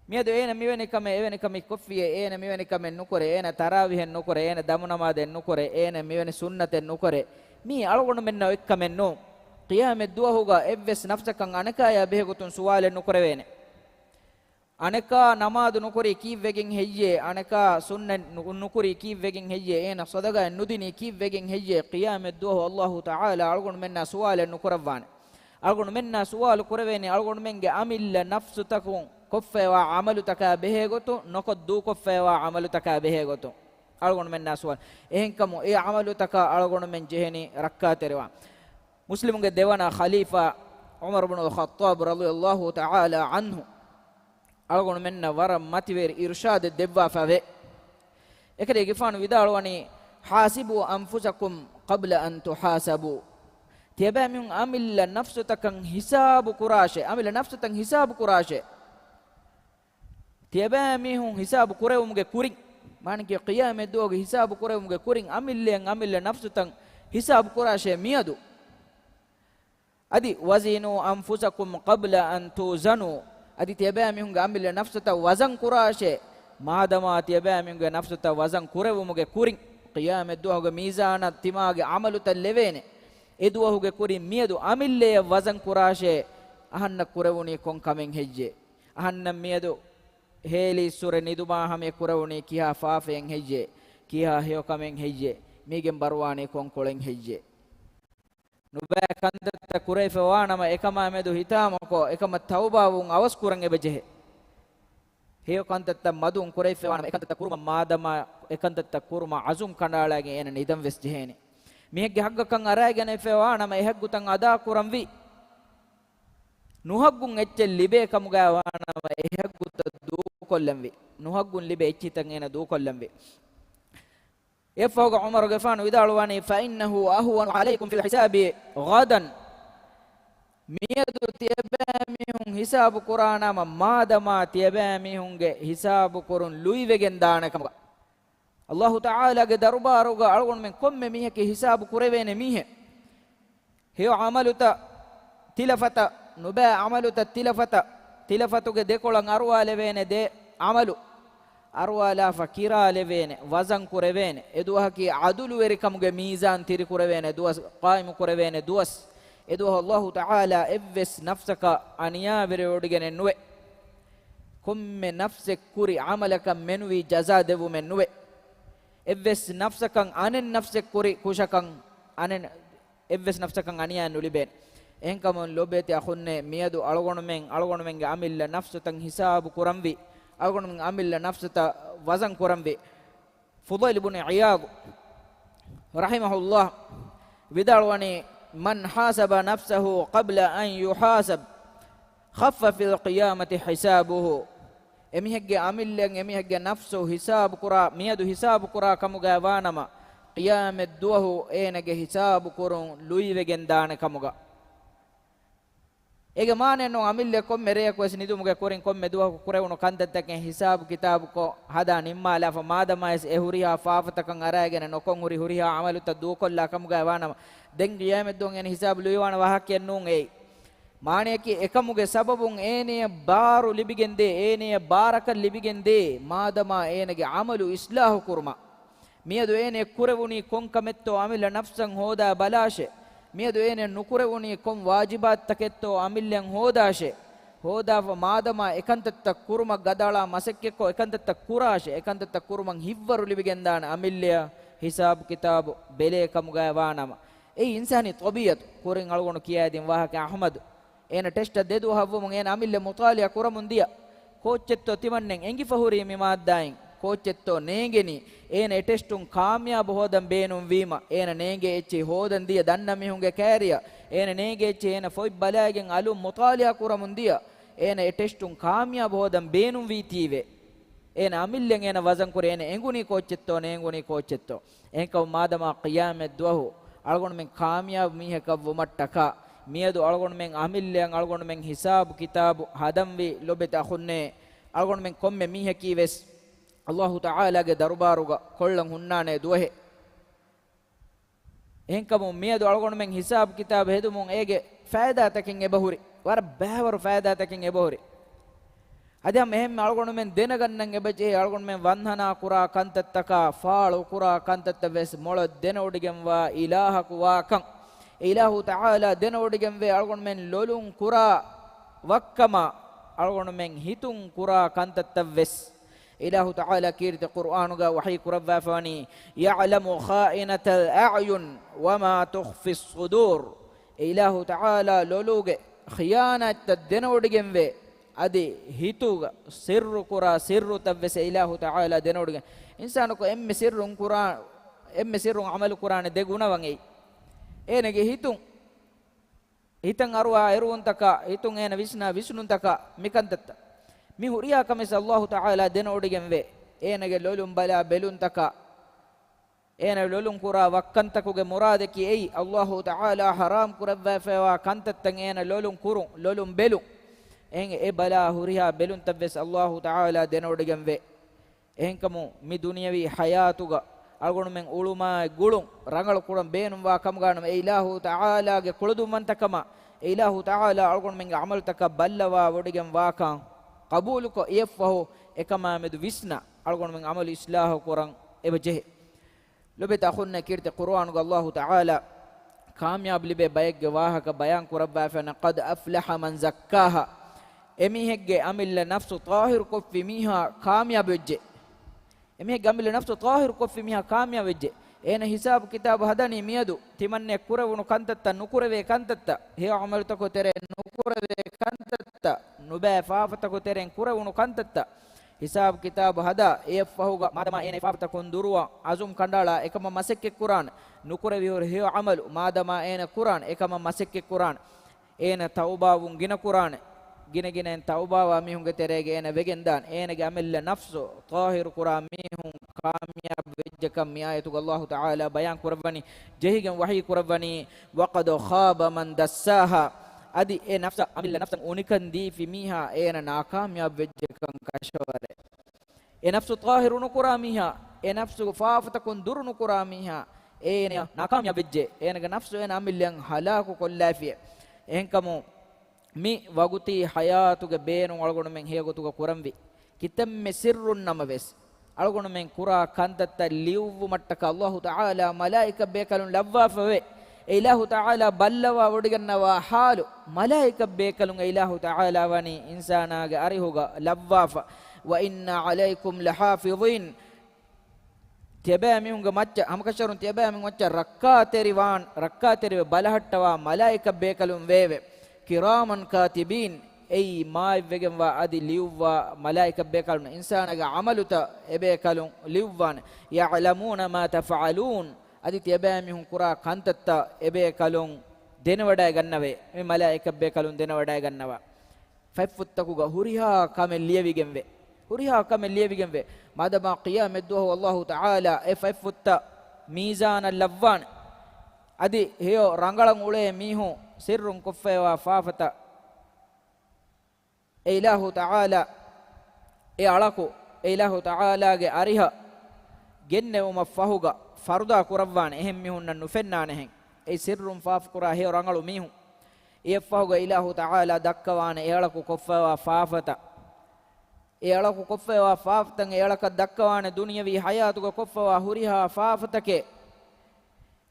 މިއަދު އޭނަ މިވެނި ކަމެއް، އެވެނި ކަމެއް ކޮށްފިއޭ، އޭނަ މިވެނި ކަމެއް ނުކުރޭ، އޭނަ ތަރާވީހެއް ނުކުރޭ، އޭނަ ދަމުނަމާދެއް ނުކުރޭ، އޭނަ މިވެނި ސުންނަތެއް ނުކުރޭ. މީ އަޅުގަނޑުމެންނަށް އޮތް ކަމެއް ނޫން. ޤިޔާމަތްދުވަހުގަ އެއްވެސް ނަފްސަކަށް އަނެކާޔާ ބެހޭގޮތުން ސުވާލެއް ނުކުރެވޭނެ. އަނެކާ ނަމާދު ނުކުރީ ކީއްވެގެން ހެއްޔޭ؟ އަނެކާ ސުންނަތް ނު-، ނުކުރީ ކީއްވެގެން ހެއްޔޭ؟ އޭނަ ޞަދަގާތް ނުދިނީ ކީއްވެގެން ހެއްޔޭ؟ ޤިޔާމަތްދުވަހު އައްލާހު ތަޢާލާ އަޅުގަނޑުމެންނާ ސުވާލެއް ނުކުރައްވާނެ. އަޅުގަނޑުމެންނާ ސުވާލު ކުރެވޭނީ އަޅުގަނޑުމެންގެ އަމިއްލަ ނަފްސުތަކުން ކޮށްފައިވާ ޢަމަލުތަކާ ބެހޭގޮތުން، ނުކޮށް ދޫކޮށްފައިވާ ޢަމަލުތަކާ ބެހޭގޮތުން އަޅުގަނޑުމެންނާ ސުވާލު. އެހެންކަމުން އެ ޢަމަލުތަކާ އަޅުގަނޑުމެން ޖެހެނީ ރައްކާތެރިވާން. މުސްލިމުންގެ ދެވަނަ ޚަލީފާ ޢުމަރު ބުނުލް ޚައްޠާބު ރަޟިޔައްލާހު ތަޢާލާ ޢަންހު އަޅުގަނޑުމެންނަށް ވަރަށް މަތިވެރި އިރުޝާދެއް ދެއްވާފަވޭ. އެކަލޭގެފާނު ވިދާޅުވަނީ، حاسبوا أنفسكم قبل أن تحاسبوا. ތިޔަބައިމީހުން އަމިއްލަ ނަފްސުތަކަށް ހިސާބު ކުރާށޭ، އަމިއްލަ ނަފްސުތައް ހިސާބު ކުރާށޭ. ތިޔަބައިމީހުން ހިސާބު ކުރެވުމުގެ ކުރިން، މާނައަކީ ޤިޔާމަތްދުވަހުގެ ހިސާބު ކުރެވުމުގެ ކުރިން، އަމިއްލައަށް އަމިއްލަ ނަފްސުތައް ހިސާބު ކުރާށޭ މިއަދު. އަދި، وزنوا أنفسكم قبل أن توزنوا. އަދި ތިޔަބައިމީހުންގެ އަމިއްލަ ނަފްސުތައް ވަޒަން ކުރާށޭ. މާދަމާ ތިޔަބައިމީހުންގެ ނަފްސުތައް ވަޒަން ކުރެވުމުގެ ކުރިން، ޤިޔާމަތްދުވަހުގެ މީޒާނަށް ތިމާގެ ޢަމަލުތައް ލެވޭނެ. އެ ދުވަހުގެ ކުރިން މިއަދު އަމިއްލައަށް ވަޒަން ކުރާށޭ. އަހަންނަށް ކުރެވުނީ ކޮން ކަމެއް ހެއްޔޭ؟ އަހަންނަށް މިއަދު ހޭލި އިސްވުރެ ނިދުމާ ހަމަޔަށް ކުރެވުނީ ކިހާ ފާފައެއް ހެއްޔޭ؟ ކިހާ ހެޔޮ ކަމެއް ހެއްޔޭ؟ މީގެން ބަރުވާނީ ކޮން ކޮޅެއް ހެއްޔޭ؟ ނުބައި ކަންތައްތައް ކުރެވިފަ ވާނަމަ، އެކަމާ މެދު ހިތާމަކޮށް، އެކަމަށް ތައުބާވުން އަވަސް ކުރަން އެބަޖެހޭ. ހެޔޮ ކަންތައްތައް މަދުން ކުރެވިފަ ވާނަމަ، އެކަންތައްތައް ކުރުމަށް މާދަމާ، އެކަންތައްތައް ކުރުމަށް އަޒުމް ކަނޑައަޅައިގެން އޭނަ ނިދަން ވެސް ޖެހޭނެ. މީހެއްގެ ހައްގަކަށް އަރައިގަނެފަ ވާނަމަ، އެ ހައްގުތައް އަދާ ކުރަންވީ. ނުހައްގުން އެއްޗެއް ލިބޭ ކަމުގައި ވާނަމަ، އެ ހައްގުތައް ދޫކޮށްލަންވީ. ނުހައްގުން ލިބޭ އެއްޗިތައް އޭނަ ދޫކޮށްލަންވީ. އެއަށްފަހުގަ ޢުމަރުގެފާނު ވިދާޅުވަނީ، فإنه أهون عليكم في الحساب غدا. މިއަދު ތިޔަބައިމީހުން ހިސާބު ކުރާނަމަ، މާދަމާ ތިޔަބައިމީހުންގެ ހިސާބު ކުރުން ލުއިވެގެން ދާނެ ކަމުގަ. އައްލާހު ތަޢާލާގެ ދަރުބާރުގަ އަޅުގަނޑުމެން ކޮންމެ މީހަކީ ހިސާބު ކުރެވޭނެ މީހެއް. ހެޔޮ ޢަމަލުތައް ތިލަފަތަށް، ނުބައި ޢަމަލުތައް ތިލަފަތަށް، ތިލަފަތުގެ ދެކޮޅަށް އަރުވާލެވޭނެ ދެ ޢަމަލު އަރުވާލާފަ ކިރާލެވޭނެ، ވަޒަން ކުރެވޭނެ. އެދުވަހަކީ ޢަދުލުވެރިކަމުގެ މީޒާން ތިރިކުރެވޭނެ ދުވަސް، ޤާއިމު ކުރެވޭނެ ދުވަސް. އެދުވަހު ﷲ ތަޢާލާ އެއްވެސް ނަފްސަކަށް އަނިޔާވެރިވެވޮޑިގެނެއް ނުވޭ. ކޮންމެ ނަފްސެއް ކުރި ޢަމަލަކަށް މެނުވީ ޖަޒާ ދެއްވުމެއް ނުވޭ. އެއްވެސް ނަފްސަކަށް އަނެއް ނަފްސެއް ކުރި ކުށަކަށް އަނެއް އެއްވެސް ނަފްސަކަށް އަނިޔާ ނުލިބޭނެ. އެހެންކަމުން ލޮބުވެތި އަޚުންނޭ، މިއަދު އަޅުގަނޑުމެން އަޅުގަނޑުމެންގެ އަމިއްލަ ނަފްސުތައް ހިސާބު ކުރަންވީ، އަޅުގަނޑުމެން އަމިއްލަ ނަފްސުތައް ވަޒަން ކުރަންވީ. ފުޟައިލް ބުނު ޢިޔާޟް ރަޙިމަހުﷲ ވިދާޅުވަނީ، مَنْ حَاسَبَ نَفْسَهُ قَبْلَ أَنْ يُحَاسَبَ خَفَّ فِي الْقِيَامَةِ حِسَابُهُ. އެމީހެއްގެ އަމިއްލައަށް އެމީހެއްގެ ނަފްސު ހިސާބު ކުރާ، މިއަދު ހިސާބު ކުރާ ކަމުގައި ވާނަމަ، ޤިޔާމަތް ދުވަހު އޭނަގެ ހިސާބު ކުރުން ލުއިވެގެން ދާނެ ކަމުގަ. އޭގެ މާނައެއް ނޫން އަމިއްލަ ކޮންމެ ރެޔަކު ވެސް ނިދުމުގެ ކުރިން ކޮންމެ ދުވަހަކު ކުރެވުނު ކަންތައްތަކެއް ހިސާބު ކިތާބުކޮށް ހަދާ ނިންމާލާފަ، މާދަމާ ވެސް އެ ހުރިހާ ފާފަތަކަށް އަރާގެން ނުކޮށް ހުރި ހުރިހާ ޢަމަލުތައް ދޫކޮށްލާ ކަމުގައި ވާނަމަ، ދެން ޤިޔާމަތް ދުވަހު އޭނަ ހިސާބު ލުއިވާނެ ވާހަކައެއް ނޫން އެއީ. މާނަޔަކީ، އެކަމުގެ ސަބަބުން އޭނަޔަށް ބާރު ލިބިގެންދޭ، އޭނަޔަށް ބާރަކަށް ލިބިގެންދޭ، މާދަމާ އޭނަގެ ޢަމަލު އިޞްލާޙު ކުރުމަށް. މިއަދު އޭނަ ކުރެވުނީ ކޮން ކަމެއްތޯ އަމިއްލަ ނަފްސަށް ހޯދާ ބަލާށޭ. މިއަދު އޭނަ ނުކުރެވުނީ ކޮން ވާޖިބާތުތަކެއްތޯ އަމިއްލައަށް ހޯދާށޭ. ހޯދާފަ މާދަމާ އެކަންތައްތައް ކުރުމަށް ގަދައަޅާ މަސައްކަތްކޮށް އެކަންތައްތައް ކުރާށޭ. އެކަންތައްތައް ކުރުމަށް ހިތްވަރު ލިބިގެންދާނެ އަމިއްލަޔަށް ހިސާބު ކިތާބު ބެލޭ ކަމުގައި ވާނަމަ. އެއީ އިންސާނީ ޠަބީޢަތު. ކުރިން އަޅުގަނޑު ކިޔައިދިން ވާހަކަ އަޙްމަދު. އޭނަ ޓެސްޓަށް ދެ ދުވަހަށްވުމުން އޭނަ އަމިއްލަ މުޠާލިޢާ ކުރަމުން ދިޔަ. ކޯއްޗެއްތޯ ތިމަންނެން އެނގިފަ ހުރީ މި މާއްދާއިން؟ ކޯއްޗެއްތޯ ނޭނގެނީ؟ އޭނަ އެ ޓެސްޓުން ކާމިޔާބު ހޯދަން ބޭނުންވީމަ، އޭނަ ނޭނގޭ އެއްޗެހި ހޯދަން ދިޔަ ދަންނަ މީހުންގެ ކައިރިއަށް، އޭނަ ނޭނގޭ އެއްޗެހި އޭނަ ފޮތް ބަލައިގެން އަލުން މުޠާލިޢާ ކުރަމުން ދިޔަ. އޭނަ އެ ޓެސްޓުން ކާމިޔާބު ހޯދަން ބޭނުންވީތީވެ. އޭނަ އަމިއްލައަށް އޭނަ ވަޒަން ކުރޭ، އޭނަ އެނގުނީ ކޯއްޗެއްތޯ، ނޭނގުނީ ކޯއްޗެއްތޯ. އެހެންކަމުން މާދަމާ ޤިޔާމަތް ދުވަހު އަޅުގަނޑުމެން ކާމިޔާބު މީހަކަށް ވުމަށްޓަކާ، މިއަދު އަޅުގަނޑުމެން އަމިއްލައަށް އަޅުގަނޑުމެން ހިސާބު ކިތާބު ހަދަންވީ ލޮބުވެތި އަޚުންނޭ، އަޅުގަނޑުމެން ކޮންމެ މީހަކީ ވެސް ﷲ ތަޢާލާގެ ދަރުބާރުގަ ކޮށްލަން ހުންނާނެ ދުވަހެއް. އެހެންކަމުން މިއަދު އަޅުގަނޑުމެން ހިސާބު ކިތާބު ހެދުމުން އޭގެ ފައިދާތަކެއް އެބަހުރި. ވަރަށް ބައިވަރު ފައިދާތަކެއް އެބަހުރި. އަދި ހަމަ އެހެންމެ އަޅުގަނޑުމެން ދެނެގަންނަން އެބަޖެހޭ، އަޅުގަނޑުމެން ވަންހަނާ ކުރާ ކަންތައްތަކާ، ފާޅު ކުރާ ކަންތައްތައް ވެސް މޮޅަށް ދެނެވޮޑިގެންވާ އިލާހަކު ވާކަން. އެ އިލާހު ތަޢާލާ ދެނެވޮޑިގެންވޭ އަޅުގަނޑުމެން ލޮލުން ކުރާ ވައްކަމާ، އަޅުގަނޑުމެން ހިތުން ކުރާ ކަންތައްތައް ވެސް. އިލާހު ތަޢާލާ ކީރިތި ޤުރުއާނުގަ ވަޙީ ކުރައްވާފަވަނީ، يَعْلَمُ خَائِنَةَ الْأَعْيُنِ وَمَا تُخْفِي الصُّدُورُ. އެ އިލާހު ތަޢާލާ ލޮލުގެ ޚިޔާނާތްތައް ދެނެވޮޑިގެންވޭ. އަދި ހިތުގަ ސިއްރު ކުރާ ސިއްރުތައް ވެސް އެ އިލާހު ތަޢާލާ ދެނެވޮޑިގެން. އިންސާނަކު އެންމެ ސިއްރުން ކުރާ، އެންމެ ސިއްރުން ޢަމަލު ކުރާނެ ދެ ގުނަވަން އެއީ. އޭނަގެ ހިތުން ހިތަށް އަރުވާ އެރުވުންތަކާ، ހިތުން އޭނަ ވިސްނާ ވިސްނުންތަކާ މިކަންތައްތައް. މި ހުރިހާ ކަމެއް ވެސް ﷲ ތަޢާލާ ދެނެވޮޑިގެންވޭ. އޭނަގެ ލޮލުން ބަލާ ބެލުންތަކާ، އޭނަ ލޮލުން ކުރާ ވައްކަންތަކުގެ މުރާދަކީ އެއީ، ﷲ ތަޢާލާ ޙަރާމް ކުރައްވާފައިވާ ކަންތައްތައް އޭނަ ލޮލުން ކުރުން، ލޮލުން ބެލުން. އެހެން އެ ބަލާ ހުރިހާ ބެލުންތައް ވެސް ﷲ ތަޢާލާ ދެނެވޮޑިގެންވޭ. އެހެންކަމުން މި ދުނިޔަވީ ޙަޔާތުގަ އަޅުގަނޑުމެން އުޅުމާއި ގުޅުން ރަނގަޅު ކުރަން ބޭނުންވާ ކަމުގަ ވާނަމަ، އެ އިލާހު ތަޢާލާގެ ކުޅަދުންވަންތަކަމާ، އެ އިލާހު ތަޢާލާ އަޅުގަނޑުމެންގެ ޢަމަލުތަކަށް ބައްލަވާ ވޮޑިގެން ވާކަން ޤަބޫލުކޮށް، އެއަށްފަހު އެކަމާމެދު ވިސްނާ އަޅުގަނޑުމެން ޢަމަލު އިޞްލާޙު ކުރަން އެބަ ޖެހޭ. ލޮބުވެތި އަޚުންނޭ، ކީރިތި ޤުރުއާނުގަ ﷲ ތަޢާލާ ކާމިޔާބު ލިބޭ ބައެއްގެ ވާހަކަ ބަޔާން ކުރައްވާފައި، قَدْ أَفْلَحَ مَنْ زَكَّاهَا. އެމީހެއްގެ އަމިއްލަ ނަފްސު ޠާހިރު ކޮށްފި މީހާ ކާމިޔާބު ވެއްޖެ. އެމީހެއްގެ އަމިއްލަ ނަފްސު ޠާހިރު ކޮށްފި މީހާ ކާމިޔާބު ވެއްޖެ. އޭނަ ހިސާބު ކިތާބު ހަދަނީ މިއަދު ތިމަންނެ ކުރެވުނު ކަންތައްތައް، ނުކުރެވޭ ކަންތައްތައް، ހެޔޮ ޢަމަލުތަކު ތެރޭ ނުކުރެވޭ ކަންތައްތައް، ނުބައި ފާފަތަކު ތެރެއިން ކުރެވުނު ކަންތައްތައް. ހިސާބު ކިތާބު ހަދާ، އެއަށްފަހުގަ މާދަމާ އޭނަ އެ ފާފަތަކުން ދުރުވާ ޢަޒުމް ކަނޑައަޅާ، އެކަމަށް މަސައްކަތް ކުރާނެ. ނުކުރެވިހުރި ހެޔޮ ޢަމަލު މާދަމާ އޭނަ ކުރާނެ، އެކަމަށް މަސައްކަތް ކުރާނެ. އޭނަ ތައުބާވުން ގިނަ ކުރާނެ. ގިނަގިނައިން ތައުބާވާ މީހުންގެ ތެރޭގަ އޭނަ ވެގެންދާނެ. އޭނަގެ އަމިއްލަ ނަފްސު ޠާހިރު ކުރާ މީހުން ކާމިޔާބު ވެއްޖެކަން މި އާޔަތުގަ ﷲ ތަޢާލާ ބަޔާން ކުރައްވަނީ، ޖެހިގެން ވަޙީ ކުރައްވަނީ، وَقَدْ خَابَ مَنْ دَسَّاهَا. އަދި އެ ނަފްސަށް، އަމިއްލަ ނަފްސަށް އުނިކަން ދީފި މީހާ އޭނަ ނާކާމިޔާބު ވެއްޖެކަން ކަށަވަރޭ. އެ ނަފްސު ޠާހިރު ނުކުރާ މީހާ، އެ ނަފްސު ފާފަތަކުން ދުރު ނުކުރާ މީހާ، އޭނަ ނާކާމިޔާބު ވެއްޖެ. އޭނަގެ ނަފްސު އޭނަ އަމިއްލައަށް ހަލާކު ކޮށްލާފިޔޭ. އެހެންކަމުން މި ވަގުތީ ހަޔާތުގެ ބޭނުން އަޅުގަނޑުމެން ހެޔޮގޮތުގަ ކުރަންވީ ކިތަންމެ ސިއްރުން ނަމަވެސް، އަޅުގަނޑުމެން ކުރާ ކަންތައްތައް ލިޔުއްވުމަށްޓަކާ އައްލާހު ތަޢާލާ މަލާއިކަ ބޭކަލުން ލައްވާފަވޭ. އެ އިލާހު ތަޢާލާ ބައްލަވާ ވޮޑިގަންނަވާ ޙާލު، މަލާއިކަ ބޭކަލުން އެ އިލާހު ތަޢާލާ ވަނީ އިންސާނާގެ އަރިހުގަ ލައްވާފަ. وَإِنَّ عَلَيْكُمْ لَحَافِظِينَ. ތިޔަބައިމީހުންގެ މައްޗަށް، ހަމަކަށަވަރުން ތިޔަބައިމީހުން މައްޗަށް ރައްކާތެރިވާން، ރައްކާތެރިވެ ބަލަހައްޓަވާ މަލާއިކަ ބޭކަލުން ވެއެވެ. كِرَامًا كَاتِبِينَ، އެއީ މާތްވެގެންވާ އަދި ލިޔުއްވާ މަލާއިކަ ބޭކަލުން، އިންސާނާގެ ޢަމަލުތައް އެބޭކަލުން ލިޔުއްވާނެ. يَعْلَمُونَ مَا تَفْعَلُونَ، އަދި ތިޔަބައިމީހުން ކުރާ ކަންތައްތައް އެބޭކަލުން ދެނެވަޑައިގަންނަވޭ. މި މަލާއިކަ ބޭކަލުން ދެނެވަޑައިގަންނަވާ. ފަތްފުށްތަކުގަ ހުރިހާ ކަމެއް ލިޔެވިގެންވޭ. ހުރިހާ ކަމެއް ލިޔެވިގެންވޭ. މާދަމާ ޤިޔާމަތްދުވަހު އައްލާހު ތަޢާލާ އެ ފަތްފުށްތައް މީޒާނަށް ލައްވާނެ. އަދި ހެޔޮ ރަނގަޅަށް އުޅޭ މީހުން ސިއްރުން ކޮށްފައިވާ ފާފަތައް އެ އިލާހު ތަޢާލާ އެ އަޅަކު އެ އިލާހު ތަޢާލާގެ އަރިހަށް ގެންނެވުމަށް ފަހުގަ ފަރުދާ ކުރައްވާނެ. އެހެން މީހުންނަށް ނުފެންނާނެހެން. އެ ސިއްރުން ފާފަކުރާ ހެޔޮ ރަނގަޅު މީހުން. އެއަށްފަހުގަ އިލާހު ތަޢާލާ ދައްކަވާނެ އެ އަޅަކު ކޮށްފައިވާ ފާފަތައް. އެ އަޅަކު ކޮށްފައިވާ ފާފަތައް އެ އަޅަކަށް ދައްކަވާނެ ދުނިޔަވީ ހަޔާތުގަ ކޮށްފައިވާ ހުރިހާ ފާފަތަކެއް.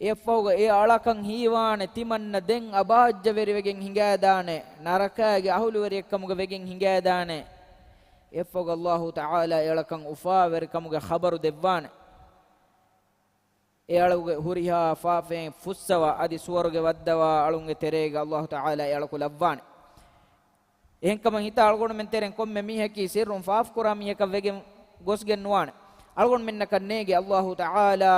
އެއަށްފަހުގަ އެ އަޅަކަށް ހީވާނެ ތިމަންނަ ދެން އަބާއްޖަވެރިވެގެން ހިނގައިދާނެ، ނަރަކާގެ އަހުލުވެރިއެއްކަމުގަ ވެގެން ހިނގައިދާނެ. އެއަށްފަހުގަ އައްލާހު ތަޢާލާ އެ އަޅަކަށް އުފާވެރިކަމުގެ ޚަބަރު ދެއްވާނެ. އެ އަޅުގެ ހުރިހާ ފާފައިން ފުއްސަވާ، އަދި ސުވަރުގެ ވައްދަވާ އަޅުންގެ ތެރޭގަ އައްލާހު ތަޢާލާ އެ އަޅަކު ލައްވާނެ. އެހެންކަމަށް ހިތާ، އަޅުގަނޑުމެން ތެރެއިން ކޮންމެ މީހަކީ ސިއްރުން ފާފަކުރާ މީހަކަށް ވެގެން ގޮސްގެން ނުވާނެ. އަޅުގަނޑުމެންނަކަށް ނޭނގެ އައްލާހު ތަޢާލާ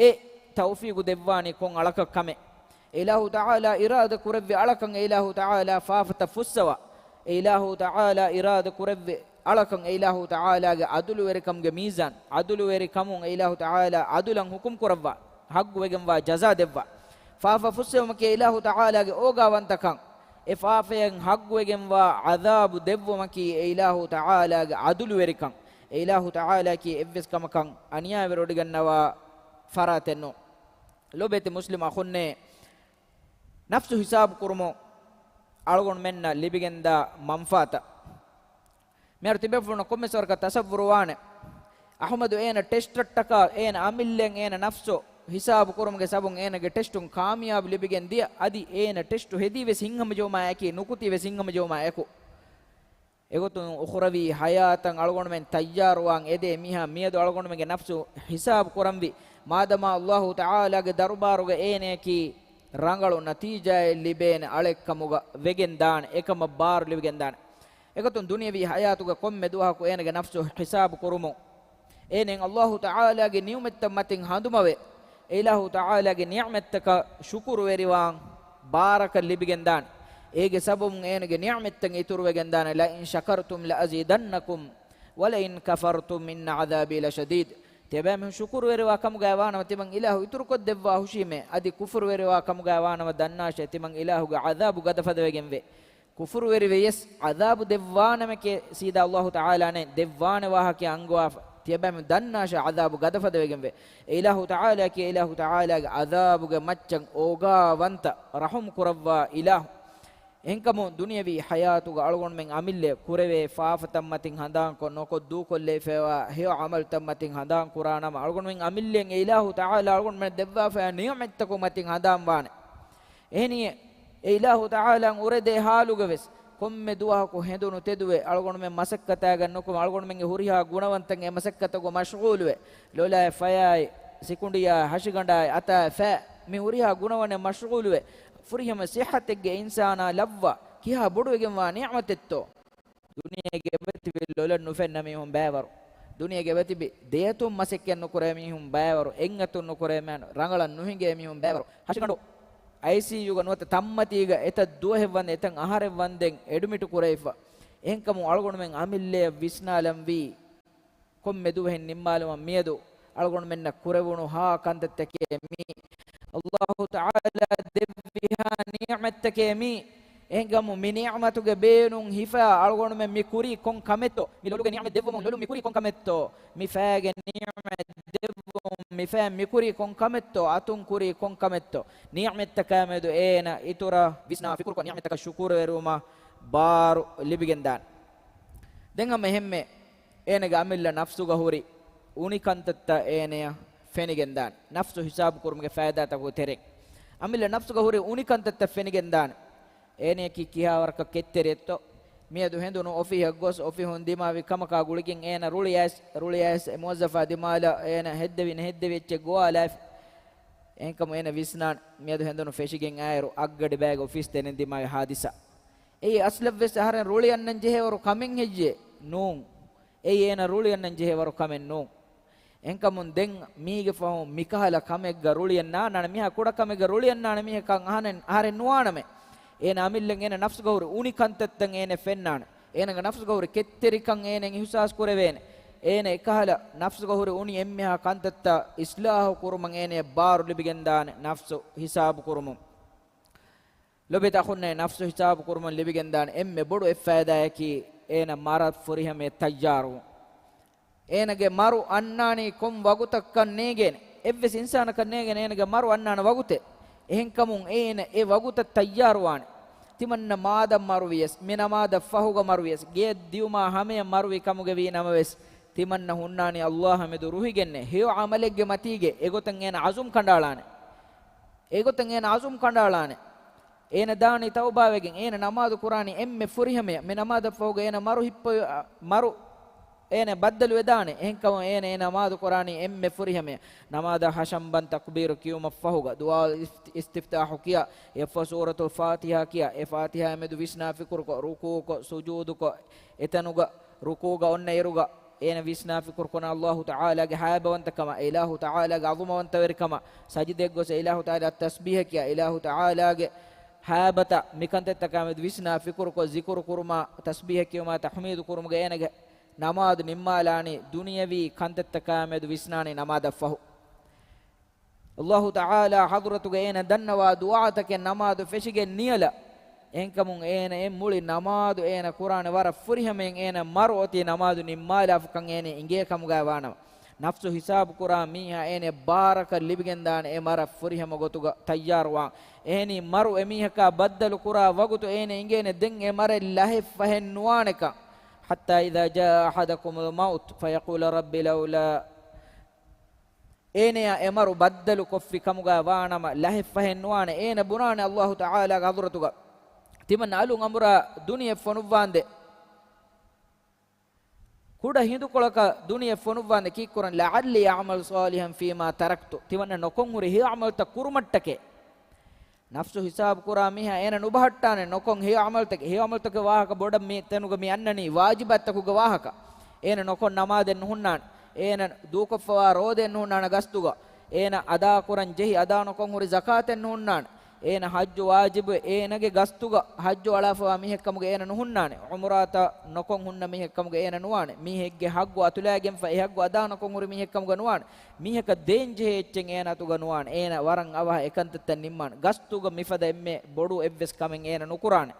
އެ ތައުފީގު ދެއްވާނީ ކޮން އަޅަކަށް ކަމެއް. އެ އިލާހު ތަޢާލާ އިރާދަ ކުރެއްވި އަޅަކަށް އެ އިލާހު ތަޢާލާ ފާފަތައް ފުއްސަވާ. އެ އިލާހު ތަޢާލާ އިރާދަ ކުރެއްވި އަޅަކަށް އެ އިލާހު ތަޢާލާގެ ޢަދުލުވެރިކަމުގެ މީޒާން، ޢަދުލުވެރިކަމުން އެ އިލާހު ތަޢާލާ ޢަދުލަށް ޙުކުމް ކުރައްވާ، ޙައްޤުވެގެންވާ ޖަޒާ ދެއްވާ. ފާފަ ފުއްސެވުމަކީ އެ އިލާހު ތަޢާލާގެ އޯގާވަންތަކަން. އެ ފާފައަށް ޙައްޤުވެގެންވާ ޢަޛާބު ދެއްވުމަކީ އެ އިލާހު ތަޢާލާގެ ޢަދުލުވެރިކަން. އެ އިލާހު ތަޢާލާއަކީ އެއްވެސް ކަމަކަށް އަނިޔާވެރިވޮޑިގަންނަވާ ފަރާތެއް ނޫން. ލޯބިވެތި މުސްލިމް އަޚުންނޭ، ނަފްސު ހިސާބު ކުރުމުން އަޅުގަނޑުމެންނަށް ލިބިގެންދާ މަންފާތައް. މިހާރު ތިބޭފުޅުންނަށް ކޮންމެސް ވަރަކަށް ތަޞައްވުރުވާނެ، އަޙުމަދު އޭނަ ޓެސްޓަށްޓަކާ އޭނަ އަމިއްލައަށް އޭނަ ނަފްސު ހިސާބު ކުރުމުގެ ސަބަބުން އޭނަގެ ޓެސްޓުން ކާމިޔާބު ލިބިގެން ދިޔަ، އަދި އޭނަ ޓެސްޓު ހެދީވެސް ހިތްހަމަޖެހުމާއެކީ، ނުކުތީވެސް ހިތްހަމަޖެހުމާ އެކު. އެގޮތުން އުޚުރަވީ ޙަޔާތަށް އަޅުގަނޑުމެން ތައްޔާރުވާން އެދޭ މީހާ މިއަދު އަޅުގަނޑުމެންގެ ނަފްސު ހިސާބު ކުރަންވީ، މާދަމާ އައްލާހު ތަޢާލާގެ ދަރުބާރުގަ އޭނައަކީ ރަނގަޅު ނަތީޖާއެއް ލިބޭނެ އަޅެއްކަމުގަ ވެގެންދާނެ، އެކަމަށް ބާރު ލިބިގެންދާނެ. އެގޮތުން ދުނިޔަވީ ޙަޔާތުގަ ކޮންމެ ދުވަހަކު އޭނަގެ ނަފްސު ހިސާބު ކުރުމުން، އޭނައަށް އައްލާހު ތަޢާލާގެ ނިޢުމަތްތައް މަތިން ހަނދުމަވެ، އެ އިލާހު ތަޢާލާގެ ނިޢުމަތްތަކަށް ޝުކުރުވެރިވާން ބާރަކަށް ލިބިގެންދާނެ. އޭގެ ސަބަބުން އޭނަގެ ނިޢުމަތްތައް އިތުރުވެގެންދާނެ، لَئِن شَكَرْتُمْ لَأَزِيدَنَّكُمْ وَلَئِن كَفَرْتُمْ إِنَّ عَذَابِي لَشَدِيدٌ. ތިޔަބައިމީހުން ޝުކުރުވެރިވާ ކަމުގައި ވާނަމަ، ތިމަން އިލާހު އިތުރުކޮށްދެއްވާ ހުށީމޭ. އަދި ކުފުރުވެރިވާ ކަމުގައި ވާނަމަ، ދަންނާށޭ، ތިމަން އިލާހުގެ ޢަޛާބު ގަދަފަދަވެގެންވޭ. ކުފުރުވެރިވެޔަސް ޢަޛާބު ދެއްވާނަމެކޭ، ސީދާ އައްލާހު ތަޢާލާނޭ ދެއްވާނެ ވާހަކަޔަށް އަންގަވާފަ. ތިޔަބައިމީހުން ދަންނާށޭ ޢަޛާބު ގަދަފަދަވެގެންވޭ. އެ އިލާހު ތަޢާލާއަކީ އެ އިލާހު ތަޢާލާގެ ޢަޛާބުގެ މައްޗަށް އޯގާވަންތަ ރަޙުމް ކުރައްވާ އިލާހު. އެހެންކަމުން ދުނިޔަވީ ޙަޔާތުގަ އަޅުގަނޑުމެން އަމިއްލައަށް ކުރެވޭ ފާފަތައްމަތިން ހަނދާންކޮށް ނުކޮށް، ދޫކޮށްލައިފައިވާ ހެޔޮ ޢަމަލުތައްމަތިން ހަނދާން ކުރާނަމަ، އަޅުގަނޑުމެން އަމިއްލައަށް އެ އިލާހު ތަޢާލާ އަޅުގަނޑުމެން ދެއްވާފައި ނިޢުމަތްތަކުން މަތިން ހަނދާން ވާނެ. އެހެނިއެ، އެ އިލާހު ތަޢާލާ އުރެދޭ ޙާލުގަވެސް ކޮންމެ ދުވަހަކު ހެނދުނު ތެދުވެ، އަޅުގަނޑުމެން މަސައްކަތާގަ ނުކުމެ، އަޅުގަނޑުމެންގެ ހުރިހާ ގުނަވަންތައް އެ މަސައްކަތުގަ މަޝްޣޫލުވެ، ލޮލާއި ފަޔާއި، ސިކުނޑިޔާ، ހަށިގަނޑާއި، އަތާއި ފައި، މި ހުރިހާ ގުނަވަނެއް މަޝްޣޫލުވެ، ފުރިހަމަ ޞިއްޙަތެއްގެ އިންސާނާ ލައްވާ، ކިހާ ބޮޑުވެގެންވާ ނިޢުމަތެއްތޯ؟ ދުނިޔޭގެ އެބަތިބި ލޮލަށް ނުފެންނަ މީހުން ބައިވަރު. ދުނިޔޭގެ އެބަތިބި ދެއަތުން މަސައްކަތް ނުކުރޭ މީހުން ބައިވަރު. އެއްއަތުން ނުކުރޭ މީހުން، ރަނގަޅަށް ނުހިނގޭ މީހުން ބައިވަރު. ހަށިގަނޑު އައިސީޔޫގަ ނުވަތަ ތަންމަތީގަ އެތައް ދުވަހެއް ވަންދެން، އެތައް އަހަރެއް ވަންދެން އެޑްމިޓު ކުރެވިފަ. އެހެންކަމުން އަޅުގަނޑުމެން އަމިއްލައަށް ވިސްނާލަންވީ، ކޮންމެ ދުވަހެއް ނިންމާލުމަށް މިއަދު އަޅުގަނޑުމެންނަށް ކުރެވުނު ހާ ކަންތައްތަކޭ މީ. އައްލާހު ތަޢާލާ ދެއްވި ހާ ނިޢުމަތްތަކޭ މީ. އެހެންކަމުން މި ނިޢުމަތުގެ ބޭނުން ހިފާ އަޅުގަނޑުމެން މި ކުރީ ކޮން ކަމެއްތޯ؟ މި ލޮލުގެ ނިޢުމަތް ދެއްވުމުން ލޮލުން މި ކުރީ ކޮން ކަމެއްތޯ؟ މި ފައިގެ ނިޢުމަތް ދެއްވުމުން މި ފައިން މި ކުރީ ކޮން ކަމެއްތޯ، އަތުން ކުރީ ކޮން ކަމެއްތޯ، ނިޢުމަތްތަކާމެދު އޭނަ އިތުރަށް ވިސްނާ ފިކުރުކޮށް، ނިޢުމަތްތަކަށް ޝުކުރުވެރިވުމަށް ބާރު ލިބިގެންދާނެ. ދެން ހަމަ އެހެންމެ އޭނަގެ އަމިއްލަ ނަފްސުގަ ހުރި އުނި ކަންތައްތައް އޭނަޔަށް ފެނިގެންދާނެ. ނަފްސު ހިސާބު ކުރުމުގެ ފައިދާތަކުގެ ތެރެއިން އަމިއްލަ ނަފްސުގަ ހުރި އުނި ކަންތައްތައް ފެނިގެންދާނެ. އޭނަޔަކީ ކިހާވަރަކަށް ކެތްތެރިއެއްތޯ؟ މިއަދު ހެނދުނު އޮފީހަށް ގޮސް، އޮފީހުން ދިމާވި ކަމަކާ ގުޅިގެން އޭނަ ރުޅިއައިސް، ރުޅިއައިސް އެ މުވައްޒަފާ ދިމާލަށް އޭނަ ހެއްދެވި ނެހެއްދެވި އެއްޗެއް ގޮވާލާފި. އެހެންކަމުން އޭނަ ވިސްނާނެ، މިއަދު ހެނދުނު ފެށިގެން އައިރު އަށްގަޑި ބައިގެ އޮފީސް ތެރެއިން ދިމާވި ހާދިސާ. އެއީ އަސްލަށްވެސް އަހަރެން ރުޅި އަންނަން ޖެހޭވަރު ކަމެއް ހެއްޔޭ؟ ނޫން. އެއީ އޭނަ ރުޅި އަންނަން ޖެހޭވަރު ކަމެއް ނޫން. އެހެންކަމުން ދެން މީގެ ފަހުން މިކަހަލަ ކަމެއްގަ ރުޅިއަންނާންނާނެ، މިހާ ކުޑަ ކަމެއްގަ ރުޅިއަންނާނެ މީހަކަށް އަހަނެއް، އަހަރެއް ނުވާނަމޭ. އޭނަ އަމިއްލަން އޭނަ ނަފްސުގަ ހުރި އުނި ކަންތައްތައް އޭނަ ފެންނާނެ. އޭނަގެ ނަފްސުގަ ހުރި ކެތްތެރިކަން އޭނަ އިހުސާސް ކުރެވޭނެ. އޭނަ އެކަހަލަ ނަފްސުގަ ހުރި އުނި އެންމެހާ ކަންތައްތައް އިސްލާހު ކުރުމަށް އޭނަޔަށް ބާރު ލިބިގެންދާނެ ނަފްސު ހިސާބު ކުރުމުން. ލޮބެތި އަޚުންނޭ، ނަފްސު ހިސާބު ކުރުމުން ލިބިގެންދާނެ އެންމެ ބޮޑު އެއް ފައިދާއަކީ އޭނަ މަރަށް ފުރިހަމަޔަށް ތައްޔާރުވުން. އޭނަގެ މަރު އަންނާނީ ކޮން ވަގުތަކަށް ނޭގޭނެ؟ އެއްވެސް އިންސާނަކަށް ނޭގޭނެ އޭނަގެ މަރު އަންނާނެ ވަގުތެއް. އެހެންކަމުން އޭނަ އެ ވަގުތަށް ތައްޔާރުވާނެ. ތިމަންނަ މާދަށް މަރުވިޔަސް، މި ނަމާދަށް ފަހުގަ މަރުވިޔަސް، ގެޔަށް ދިޔުމާ ހަމަޔަށް މަރުވި ކަމުގަ ވީ ނަމަވެސް، ތިމަންނަ ހުންނާނީ ﷲ މެދު ރުހިގެންނޭ. ހެޔޮ ޢަމަލެއްގެ މަތީގެ އެގޮތަށް އޭނަ ޢަޒުމް ކަނޑާޅާނެ. އެގޮތަށް އޭނަ ޢަޒުމް ކަނޑާޅާނެ. އޭނަ ދާނީ ތައުބާވެގެން، އޭނަ ނަމާދު ކުރާނީ އެންމެ ފުރިހަމަޔަށް. މި ނަމާދަށް ފަހުގަ އޭނަ މަރު ހިއްޕޮއި، މަރު އޭނަ ބައްދަލުވެދާނެ. އެހެންކަމުން އޭނަ އެ ނަމާދު ކުރާނީ އެންމެ ފުރިހަމަޔަށް. ނަމާދަށް ހަށަނބަން ތަކުބީރު ކިޔުމަށް ފަހުގަ، ދުޢާ އިފްތި-، އިސްތިފްތާޙު ކިޔާ، އެއަށްފަހު ސޫރަތުލް ފާތިޙާ ކިޔާ، އެ ފާތިޙާއާ މެދު ވިސްނާ ފިކުރުކޮށް، ރުކޫޢުކޮށް، ސުޖޫދުކޮށް، އެތަނުގަ ރުކޫޢުގަ އޮންނަ އިރުގަ، އޭނަ ވިސްނާ ފިކުރުކުރާ ﷲ ތަޢާލާގެ ހައިބަވަންތަކަމާ، އިލާހު ތަޢާލާގެ ޢަޒުމަވަންތަވެރިކަމާ، ސަޖިދައަށް ގޮސް އިލާހު ތަޢާލާ ތަސްބީޙަ ކިޔާ، އިލާހު ތަޢާލާގެ ހައިބަތާ މިކަންތައްތަކާމެދު ވިސްނާ ފިކުރުކޮށް، ޒިކުރު ކުރުމާ، ތަސްބީޙަ ކިޔުމާ، ތަޙްމީދު ކުރުމުގަ އޭނަގެ ނަމާދު ނިންމާލާނީ. ދުނިޔަވީ ކަންތައްތަކާމެދު ވިސްނާނީ ނަމާދަށްފަހު. ﷲ ތަޢާލާ ޙަޟްރަތުގަ އޭނަ ދަންނަވާ ދުޢާތަކެއް ނަމާދު ފެށިގެން ނިޔަލަ. އެހެންކަމުން އޭނަ އެ މުޅި ނަމާދު އޭނަ ކުރާނެ ވަރަށް ފުރިހަމަޔަށް. އޭނަ މަރު އޮތީ ނަމާދު ނިންމާލާފަކަން އޭނަ އިނގޭ ކަމުގައި ވާނަމަ، ނަފްސު ހިސާބު ކުރާ މީހާ އޭނަ ބާރަކަށް ލިބިގެންދާނެ އެ މަރަށް ފުރިހަމަ ގޮތުގަ ތައްޔާރުވާން. އެހެނީ މަރު އެމީހަކާ ބައްދަލު ކުރާ ވަގުތު އޭނަ އިނގޭނެ ދެން އެ މަރެއް ލަހެއް ފަހެއް ނުވާނެކަން. حتى إذا جاء أحدكم الموت فيقول رب لولا އޭނަޔާ އެ މަރު ބައްދަލު ކޮށްފި ކަމުގަ ވާނަމަ، ލަހެއް ފަހެއް ނުވާނެ. އޭނަ ބުނާނެ ﷲ ތަޢާލާގެ ޙަޟްރަތުގަ، ތިމަން އަލުން އަނބުރާ ދުނިޔެ ފޮނުއްވާނދެ، ކުޑަ ހިނދުކޮޅަކަށް ދުނިޔެ ފޮނުއްވާނދެ ކީއްކުރަން؟ لعلي أعمل صالحا فيما تركت. ތިމަންނަ ނޮކޮން ހުރި ހެޔޮ ޢަމަލުތައް ކުރުމަށްޓަކައި. ނަފްސު ހިސާބު ކުރާ މީހާ އޭނަ ނުބަހައްޓާނެ ނޮކޮން ހެޔޮ ޢަމަލުތަކެއް. ހެޔޮ ޢަމަލުތަކެއް ވާހަކަ ބޮޑަށް މި ތަނުގަ މި އަންނަނީ ވާޖިބާތްތަކުގެ ވާހަކަ. އޭނަ ނޮކޮން ނަމާދެއް ނުހުންނާނެ. އޭނަ ދޫކޮށްފަވާ ރޯދައެއް ނުހުންނާނެ ގަސްތުގަ. އޭނަ އަދާކުރަން ޖެހި އަދާ ނޮކޮން ހުރި ޒަކާތެއް ނުހުންނާނެ. އޭނަ ޙައްޖު ވާޖިބު އޭނަގެ ގަސްތުގަ ޙައްޖު އަޅާފަވާ މީހެއްކަމުގަ އޭނަ ނުހުންނާނެ. ޢުމްރާތައް ނޮކޮން ހުންނަ މީހެއްކަމުގަ އޭނަ ނުވާނެ. މީހެއްގެ ޙައްޤު އަތުލައިގެންފަ އެ ޙައްޤު އަދާ ނޮކޮން ހުރި މީހެއްކަމުގަ ނުވާނެ. މީހަކަށް ދޭންޖެހޭ އެއްޗެއް އޭނާ އަތުގަ ނުވާނެ. އޭނަ ވަރަށް އަވަހަށް އެކަންތައްތައް ނިންމާނެ. ގަސްތުގަ މިފަދަ އެންމެ ބޮޑު އެއްވެސް ކަމެއް އޭނަ ނުކުރާނެ.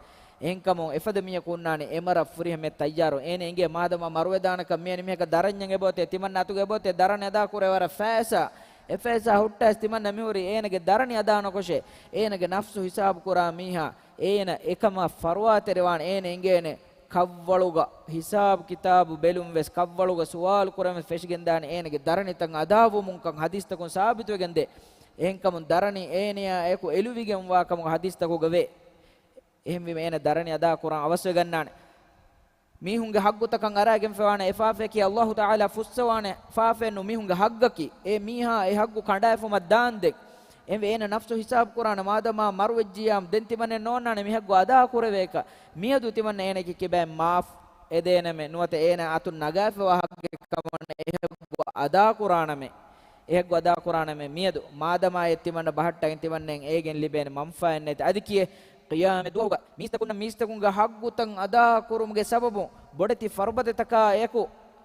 އެހެންކަމުން އެފަދަ މީހަކު ހުންނާނެ އެ މަރަށް ފުރިހަމަޔަށް ތައްޔާރު. އޭނަ އިނގޭ މާދަމާ މަރުވެދާނެކަން. މިވެނި މީހަކަށް ދަރަންޏެއް އެބައޮތޭ، ތިމަންނަ އަތުގަ އެބައޮތޭ ދަރަނި އަދާ ކުރޭ ވަރަށް ފައިސާ. އެ ފައިސާ ހުއްޓާސް ތިމަންނަ މިހުރީ އޭނަގެ ދަރަނި އަދާ ނުކޮށޭ. އޭނަގެ ނަފްސު ހިސާބު ކުރާ މީހާ އޭނަ އެކަމަށް ފަރުވާތެރިވާނެ. އޭނަ އިނގޭނެ ކަށްވަޅުގަ ހިސާބު ކިތާބު ބެލުން ވެސް، ކަށްވަޅުގަ ސުވާލު ކުރަން ވެސް ފެށިގެންދާނެ އޭނަގެ ދަރަނިތައް އަދާވުމުންކަން ޙަދީޘްތަކުން ސާބިތުވެގެންދޭ. އެހެންކަމުން ދަރަނި އޭނަޔާ އެކު އެލުވިގެންވާ ކަމުގެ ޙަދީޘްތަކުގަ ވޭ. އެހެންވީމަ އޭނަ ދަރަނި އަދާ ކުރަން އަވަސްވެގަންނާނެ. މީހުންގެ ޙައްޤުތަކަށް އަރާގެންފަވާނެ އެ ފާފަޔަކީ ﷲ ތަޢާލާ ފުއްސަވާނެ ފާފައެއް ނޫން، މީހުންގެ ޙައްޤަކީ. އެ މީހާ އެ ޙައްޤު ކަނޑާއެފުމަށް ދާންދެން. އެންވެ އޭނަ ނަފްސު ހިސާބު ކުރާނެ، މާދަމާ މަރުވެއްޖިއްޔާ ދެން ތިމަންނެއް ނޯންނާނެ މި ޙައްޤު އަދާ ކުރެވޭކަށް. މިއަދު ތިމަންނަ އޭނައަކީ ކިބައިން މާފް އެދޭނަމޭ. ނުވަތަ އޭނަ އަތުން ނަގާފަވާ ޙައްޤެއް ކަމަށް އެ ޙައްޤު އަދާ ކުރާނަމޭ. އެ ޙައްޤު އަދާ ކުރާނަމޭ. މިއަދު މާދަމާ އެ ތިމަންނަ ބަހައްޓައިގެން ތިމަންނައަށް އޭގެން ލިބޭނެ މަންފާއެއް ނެތި. އަދި ކިޔޭ ޤިޔާމަތް ދުވަހުގަ މީސްތަކުންނަށް މީސްތަކުންގެ ޙައްޤުތައް އަދާ ކުރުމުގެ ސަބަބުން ބޮޑެތި ފަރުބަދަތަކާ އެކު،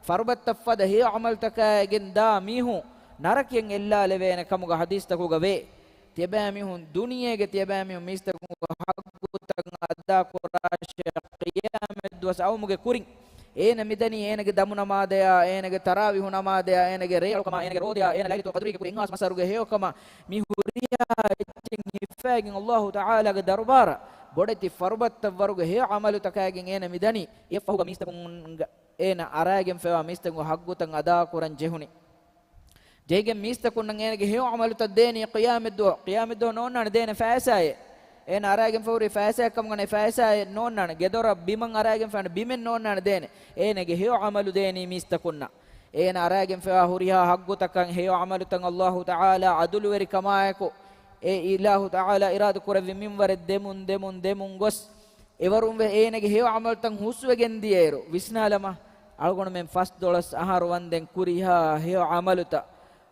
ފަރުބަދަތައް ފަދަ ހެޔޮ ޢަމަލުތަކާއިގެން ދާ މީހުން ނަރަކަޔަށް އެއްލާލެވޭނެ ކަމުގަ ޙަދީޘްތަކުގަ ވޭ. ތިޔަބައިމީހުން، ދުނިޔޭގެ ތިޔަބައިމީހުން މީސްތަކުންގެ ޙައްޤުތައް އަދާ ކުރާށޭ ޤިޔާމަތް ދުވަސް އައުމުގެ ކުރިން. އޭނަ މިދަނީ އޭނަގެ ދަމު ނަމާދަޔާ، އޭނަގެ ތަރާވީހު ނަމާދަޔާ، އޭނަގެ ރޭ އަޅުކަމާ، އޭނަގެ ރޯދަޔާ، އޭނަ ލައިލަތުލް ޤަދުރީގެ ކުރި އެއްހާސް މަސް އަހަރުގެ ހެޔޮކަމާ، މި ހުރިހާ އެއްޗެއް ހިފައިގެން އައްލާހު ތަޢާލާގެ ދަރުބާރަށް ބޮޑެތި ފަރުބައްތަށް ވަރުގެ ހެޔޮ ޢަމަލުތަކާގެން އޭނަ މިދަނީ. އެއަށްފަހުގަ މީސްތަކުން އޭނަ އަރާގެންފައިވާ މީސްތަކުންގެ ޙައްޤުތައް އަދާކުރަން ޖެހުނީ. ޖެހިގެން މީސްތަކުންނަށް އޭނަގެ ހެޔޮ ޢަމަލުތައް ދޭނީ ޤިޔާމަތްދުވަހު. ޤިޔާމަތްދުވަހު ނޯންނާނެ ދޭނެ ފައިސާއެއް. އޭނަ އަރާގެން ފަހުރި ފައިސާއެއް ކަމުގަ ނެ ފައިސާއެއް ނޯންނާނެ. ގެދޮރަށް ބިމަށް އަރާގެން ފަހުރި ބިމެއް ނޯންނާނެ ދޭނެ. އޭނަގެ ހެޔޮ ޢަމަލު ދޭނީ މީސްތަކުންނަށް. އޭނަ އަރާގެން ފައިވާ ހުރިހާ ޙައްޤުތަކަށް ހެޔޮ ޢަމަލުތައް އައްލާހު ތަޢާލާ ޢަދުލުވެރިކަމާއެކު، އެ އިލާހު ތަޢާލާ އިރާދަކުރެއްވި މިންވަރެއް ދެމުން، ދެމުން، ދެމުން ގޮސް، އެވަރުންވެ އޭނަގެ ހެޔޮ ޢަމަލުތައް ހުސްވެގެން ދިޔައިރު، ވިސްނާލަމާ، އަޅުގަނޑުމެން ފަސްދޮޅަސް އަހަރު ވަންދެން ކުރިހާ ހެޔޮ ޢަމަލުތައް،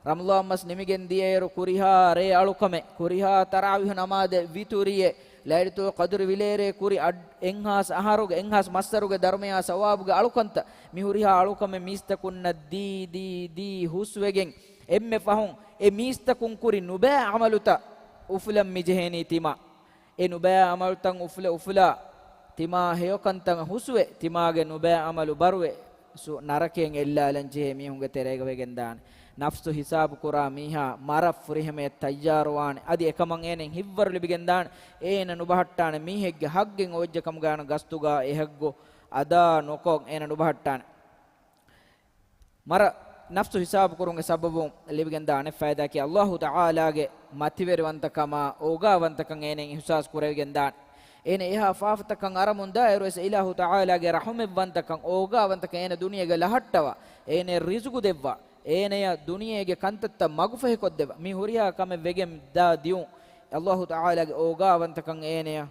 ރަމަޟާން މަސް ނިމިގެން ދިޔައިރު ކުރިހާ ރޭ އަޅުކަމެއް، ކުރިހާ ތަރާވީހު ނަމާދެއް، ވިތުރިއެއް، ލައިލަތުލް ޤަދުރު ވިލޭރޭ ކުރި އަށް، އެއްހާސް އަހަރުގެ، އެއްހާސް މަސް އަހަރުގެ ދަރުމަޔާ ސަވާބުގެ އަޅުކަންތައް، މި ހުރިހާ އަޅުކަމެއް މީސްތަކުންނަށް ދީ، ދީ، ދީ ހުސްވެގެން، އެންމެ ފަހުން އެ މީސްތަކުން ކުރި ނުބައި ޢަމަލުތައް އުފުލަން މިޖެހޭނީ ތިމާ. އެ ނުބައި ޢަމަލުތައް އުފުލަ އުފުލާ، ތިމާ ހެޔޮކަންތައް ހުސުވެ، ތިމާގެ ނުބައި ޢަމަލު ބަރުވެ، ސު-، ނަރަކައިން އެއްލާލަން ޖެހޭ މީހުންގެ ތެރޭގަ ވެގެންދާނެ. ނަފްސު ހިސާބު ކުރާ މީހާ މަރަށް ފުރިހަމަޔަށް ތައްޔާރުވާނެ. އަދި އެކަމަށް އޭނައަށް ހިތްވަރު ލިބިގެންދާނެ. އޭނަ ނުބަހައްޓާނެ މީހެއްގެ ޙައްޤެއް އޮވެއްޖެ ކަމުގައި ގަސްތުގަ އެ ޙައްޤު އަދާ ނުކޮށް އޭނަ ނުބަހައްޓާނެ. މަރަށް ނަފްސު ހިސާބު ކުރުމުގެ ސަބަބުން ލިބިގެންދާ އަނެއް ފައިދާއަކީ، އައްލާހު ތަޢާލާގެ މަތިވެރިވަންތަކަމާ އޯގާވަންތަކަން އޭނައަށް އިޙްސާސް ކުރެވިގެންދާނެ. އޭނަ އެހާ ފާފަތަކަށް އަރަމުން ދާއިރުވެސް އިލާހު ތަޢާލާގެ ރަޙުމަތްވަންތަކަން، އޯގާވަންތަކަން އޭނަ ދުނިޔޭގަ ލަހައްޓަވާ، އޭނަޔަށް ރިޒުގު ދެއްވާ، އޭނަޔަށް ދުނިޔޭގެ ކަންތައްތައް މަގުފަހިކޮށްދެއްވާ. މި ހުރިހާ ކަމެއް ވެގެން ދާ ދިއުން، އައްލާހު ތަޢާލާގެ އޯގާވަންތަކަން އޭނަޔަށް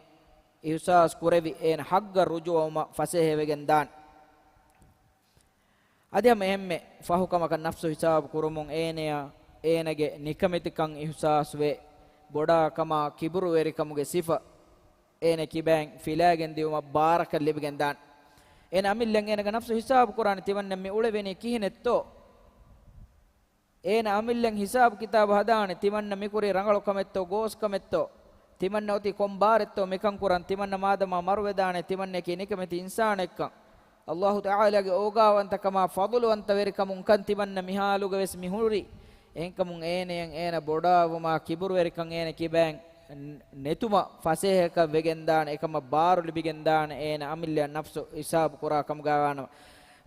އިޙްސާސް ކުރެވި، އޭނަ ޙައްޤަށް ރުޖޫޢަވުމަށް ފަސޭހަވެގެން ދާނެ. އަދި ހަމަ އެހެންމެ ފަހުކަމަކަށް ނަފްސު ހިސާބު ކުރުމުން އޭނަޔަށް އޭނަގެ ނިކަމެތިކަން އިޙްސާސްވެ، ބޮޑާކަމާ ކިބުރުވެރިކަމުގެ ސިފަ އޭނަ ކިބައިން ފިލާގެން ދިއުމަށް ބާރަކަށް ލިބިގެން ދާނެ. އޭނަ އަމިއްލައަށް އޭނަގެ ނަފްސު ހިސާބު ކުރާނެ ތިމަންނަ މި އުޅެވެނީ ކިހިނެއްތޯ؟ އޭނަ އަމިއްލައަށް ހިސާބު ކިތާބު ހަދާނެ، ތިމަންނަ މިކުރީ ރަނގަޅު ކަމެއްތޯ ގޯސް ކަމެއްތޯ؟ ތިމަންނަ އޮތީ ކޮން ބާރެއްތޯ މިކަން ކުރަން؟ ތިމަންނަ މާދަމާ މަރުވެދާނެ، ތިމަންނައަކީ ނިކަމެތި އިންސާނެއްކަން. އައްލާހު ތަޢާލާގެ އޯގާވަންތަކަމާ ފަޟުލުވަންތަވެރިކަމުން ކަން ތިމަންނަ މި ޙާލުގަ ވެސް މި ހުރީ. އެހެންކަމުން އޭނައަށް އޭނަ ބޮޑާވުމާ ކިބުރުވެރިކަން އޭނަ ކިބައިން ނެތުމަށް ފަސޭހަކަށް ވެގެންދާނެ، އެކަމަށް ބާރު ލިބިގެންދާނެ އޭނަ އަމިއްލައަށް ނަފްސު ހިސާބު ކުރާ ކަމުގައިވާނަމަ.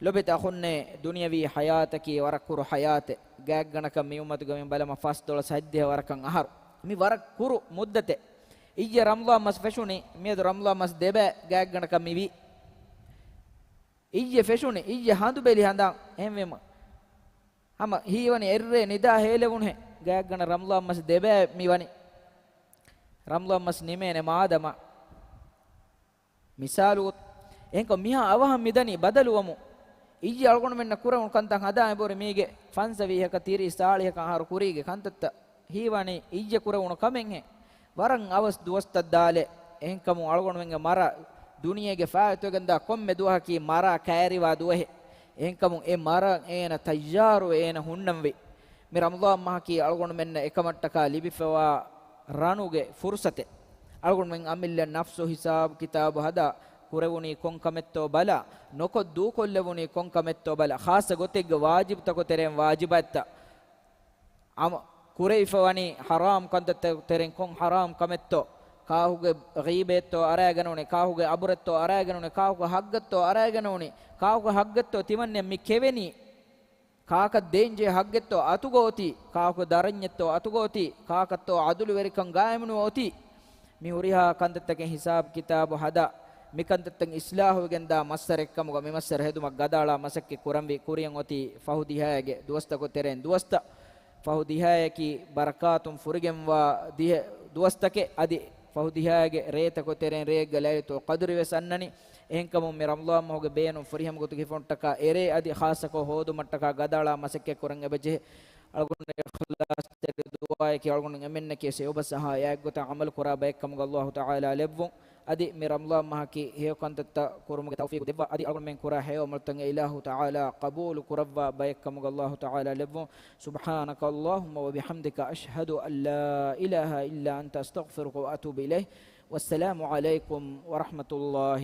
ލޮބެތި އަޚުންނޭ، ދުނިޔަވީ ޙަޔާތަކީ ވަރަށް ކުރު ޙަޔާތެއް. ގާތްގަނޑަކަށް މި އުއްމަތުގަ މި ބަލަމަ ފަސް ދޮޅަސް ހަތްދިހަ ވަރަކަށް އަހަރު. މި ވަރަށް ކުރު މުއްދަތެއް. އިއްޔެ ރަމަޟާން މަސް ފެށުނީ، މިއަދު ރަމަޟާން މަސް ދެބައި ގާތްގަނޑަކަށް މި ވީ. އިއްޔެ ފެށުނީ، އިއްޔެ ހަނދު ބެލި ހަނދާން. އެހެންވީމަ، ހަމަ ހީވަނީ އެއްރޭ ނިދާ ހޭލެވުނުހެން. ގާތްގަނޑަށް ރަމަޟާން މަސް ދެބައި މި ވަނީ. ރަމަޟާން މަސް ނިމޭނެ މާދަމާ. މިސާލު އެހެންކޮށް މިހާ އަވަހަށް މިދަނީ ބަދަލުވަމުން. އިއްޔެ އަޅުގަނޑުމެންނަށް ކުރެވުނު ކަންތައް ހަދާ އެބަހުރި މީގެ ފަންސަވީހަކަށް ތިރީސް ސާޅީހަކަށް އަހަރު ކުރީގެ ކަންތައްތައް ހީވަނީ އިއްޔެ ކުރެވުނު ކަމެއްހެން. ވަރަށް އަވަސް ދުވަސްތައް ދާލެ. އެހެންކަމުން އަޅުގަނޑުމެންގެ މަރަށް ދުނިޔޭގެ ފާއިތުވެގެންދާ ކޮންމެ ދުވަހަކީ މަރާ ކައިރިވާ ދުވަހެއް. އެހެންކަމުން އެ މަރަށް އޭނަ ތައްޔާރުވެ އޭނަ ހުންނަންވީ. މި ރަމަޟާން މަހަކީ އަޅުގަނޑުމެންނަށް އެކަމަށްޓަކާ ލިބިފައިވާ ރަނުގެ ފުރުސަތެއް. އަޅުގަނޑުމެން އަމިއްލަ ނަފްސު ހިސާބު ކިތާބު ހަދާ، ކުރެވުނީ ކޮން ކަމެއްތޯ ބަލާ، ނުކޮށް ދޫކޮށްލެވުނީ ކޮން ކަމެއްތޯ ބަލާ، ޚާއްޞަ ގޮތެއްގެ ވާޖިބުތަކު ތެރެއިން ވާޖިބާތްތައް، އަމަ ކުރެވިފަ ވަނީ ޙަރާމް ކަންތައްތަކު ތެރެއިން ކޮން ޙަރާމް ކަމެއްތޯ، ކާކުގެ ޣީބަތްތޯ އަރާގަނެވުނީ، ކާކުގެ އަބުރެއްތޯ އަރާގަނެވުނީ، ކާކުގެ ޙައްޤެއްތޯ އަރާގަނެވުނީ، ކާކުގެ ޙައްޤެއްތޯ ތިމަންނެ މި ކެވެނީ، ކާކަށް ދޭންޖެހޭ ޙައްޤެއްތޯ އަތުގަ އޮތީ، ކާކު ދަރަންޏެއްތޯ އަތުގަ އޮތީ، ކާކަށްތޯ ޢަދުލުވެރިކަން ގާއިމުނުވެ އޮތީ. މި ހުރިހާ ކަންތައްތަކެއް ހިސާބު ކިތާބު ހަދާ، މި ކަންތައްތައް އިޞްލާޙުވެގެންދާ މައްސަރެއްކަމުގަ މި މައްސަރަ ހެދުމަށް ގަދައަޅާ މަސައްކަތް ކުރަންވީ ކުރިއަށް އޮތީ ފަހު ދިހައިގެ ދުވަސްތަކު ތެރެއިން ދުވަސްތައް. ފަހު ދިހައަކީ ބަރަކާތުން ފުރިގެންވާ ދިހަ ދުވަސްތަކެއް. އަދި ފަހު ދިހައިގެ ރޭތަކު ތެރެއިން ރެއެއްގަ ލައިލަތުލް ޤަދުރި ވެސް އަންނަނީ. އެހެންކަމުން މި ރަމަޟާން މަހުގެ ބޭނުން ފުރިހަމަ ގޮތުގެ ހިފުންތަކާ އެރޭ އަދި ޚާއްޞަކޮށް ހޯދުމަށްޓަކާ ގަދައަޅާ މަސައްކަތް ކުރަން އެބަޖެހޭ. އަޅުގަނޑު އިޚްލާޞްތެރި ދުޢާއަކީ އަޅުގަނޑު އެމެންނަކީ އެއްބަސް އަހާ އެއާއެއްގޮތަށް ޢަމަލު ކުރާ ބައެއްކަމުގަ އައްލާހު ތަޢާލާ ލެއްވުން. އަދި މި ރަމަޟާން މަހަކީ ހެޔޮ ކަންތައްތައް ކުރުމުގެ ތައުފީޤު ދެއްވާ، އަދި އަޅުގަނޑުމެން ކުރާ ހެޔޮ ޢަމަލުތައް އެ އިލާހު ތަޢާލާ ޤަބޫލު ކުރައްވާ ބައެއްކަމުގަ އައްލާހު ތަޢާލާ ލެއްވުން. سبحانك اللهم وبحمدك، أشهد أن لا إله إلا أنت، أستغفرك وأتوب إليك. والسلام عليكم ورحمة الله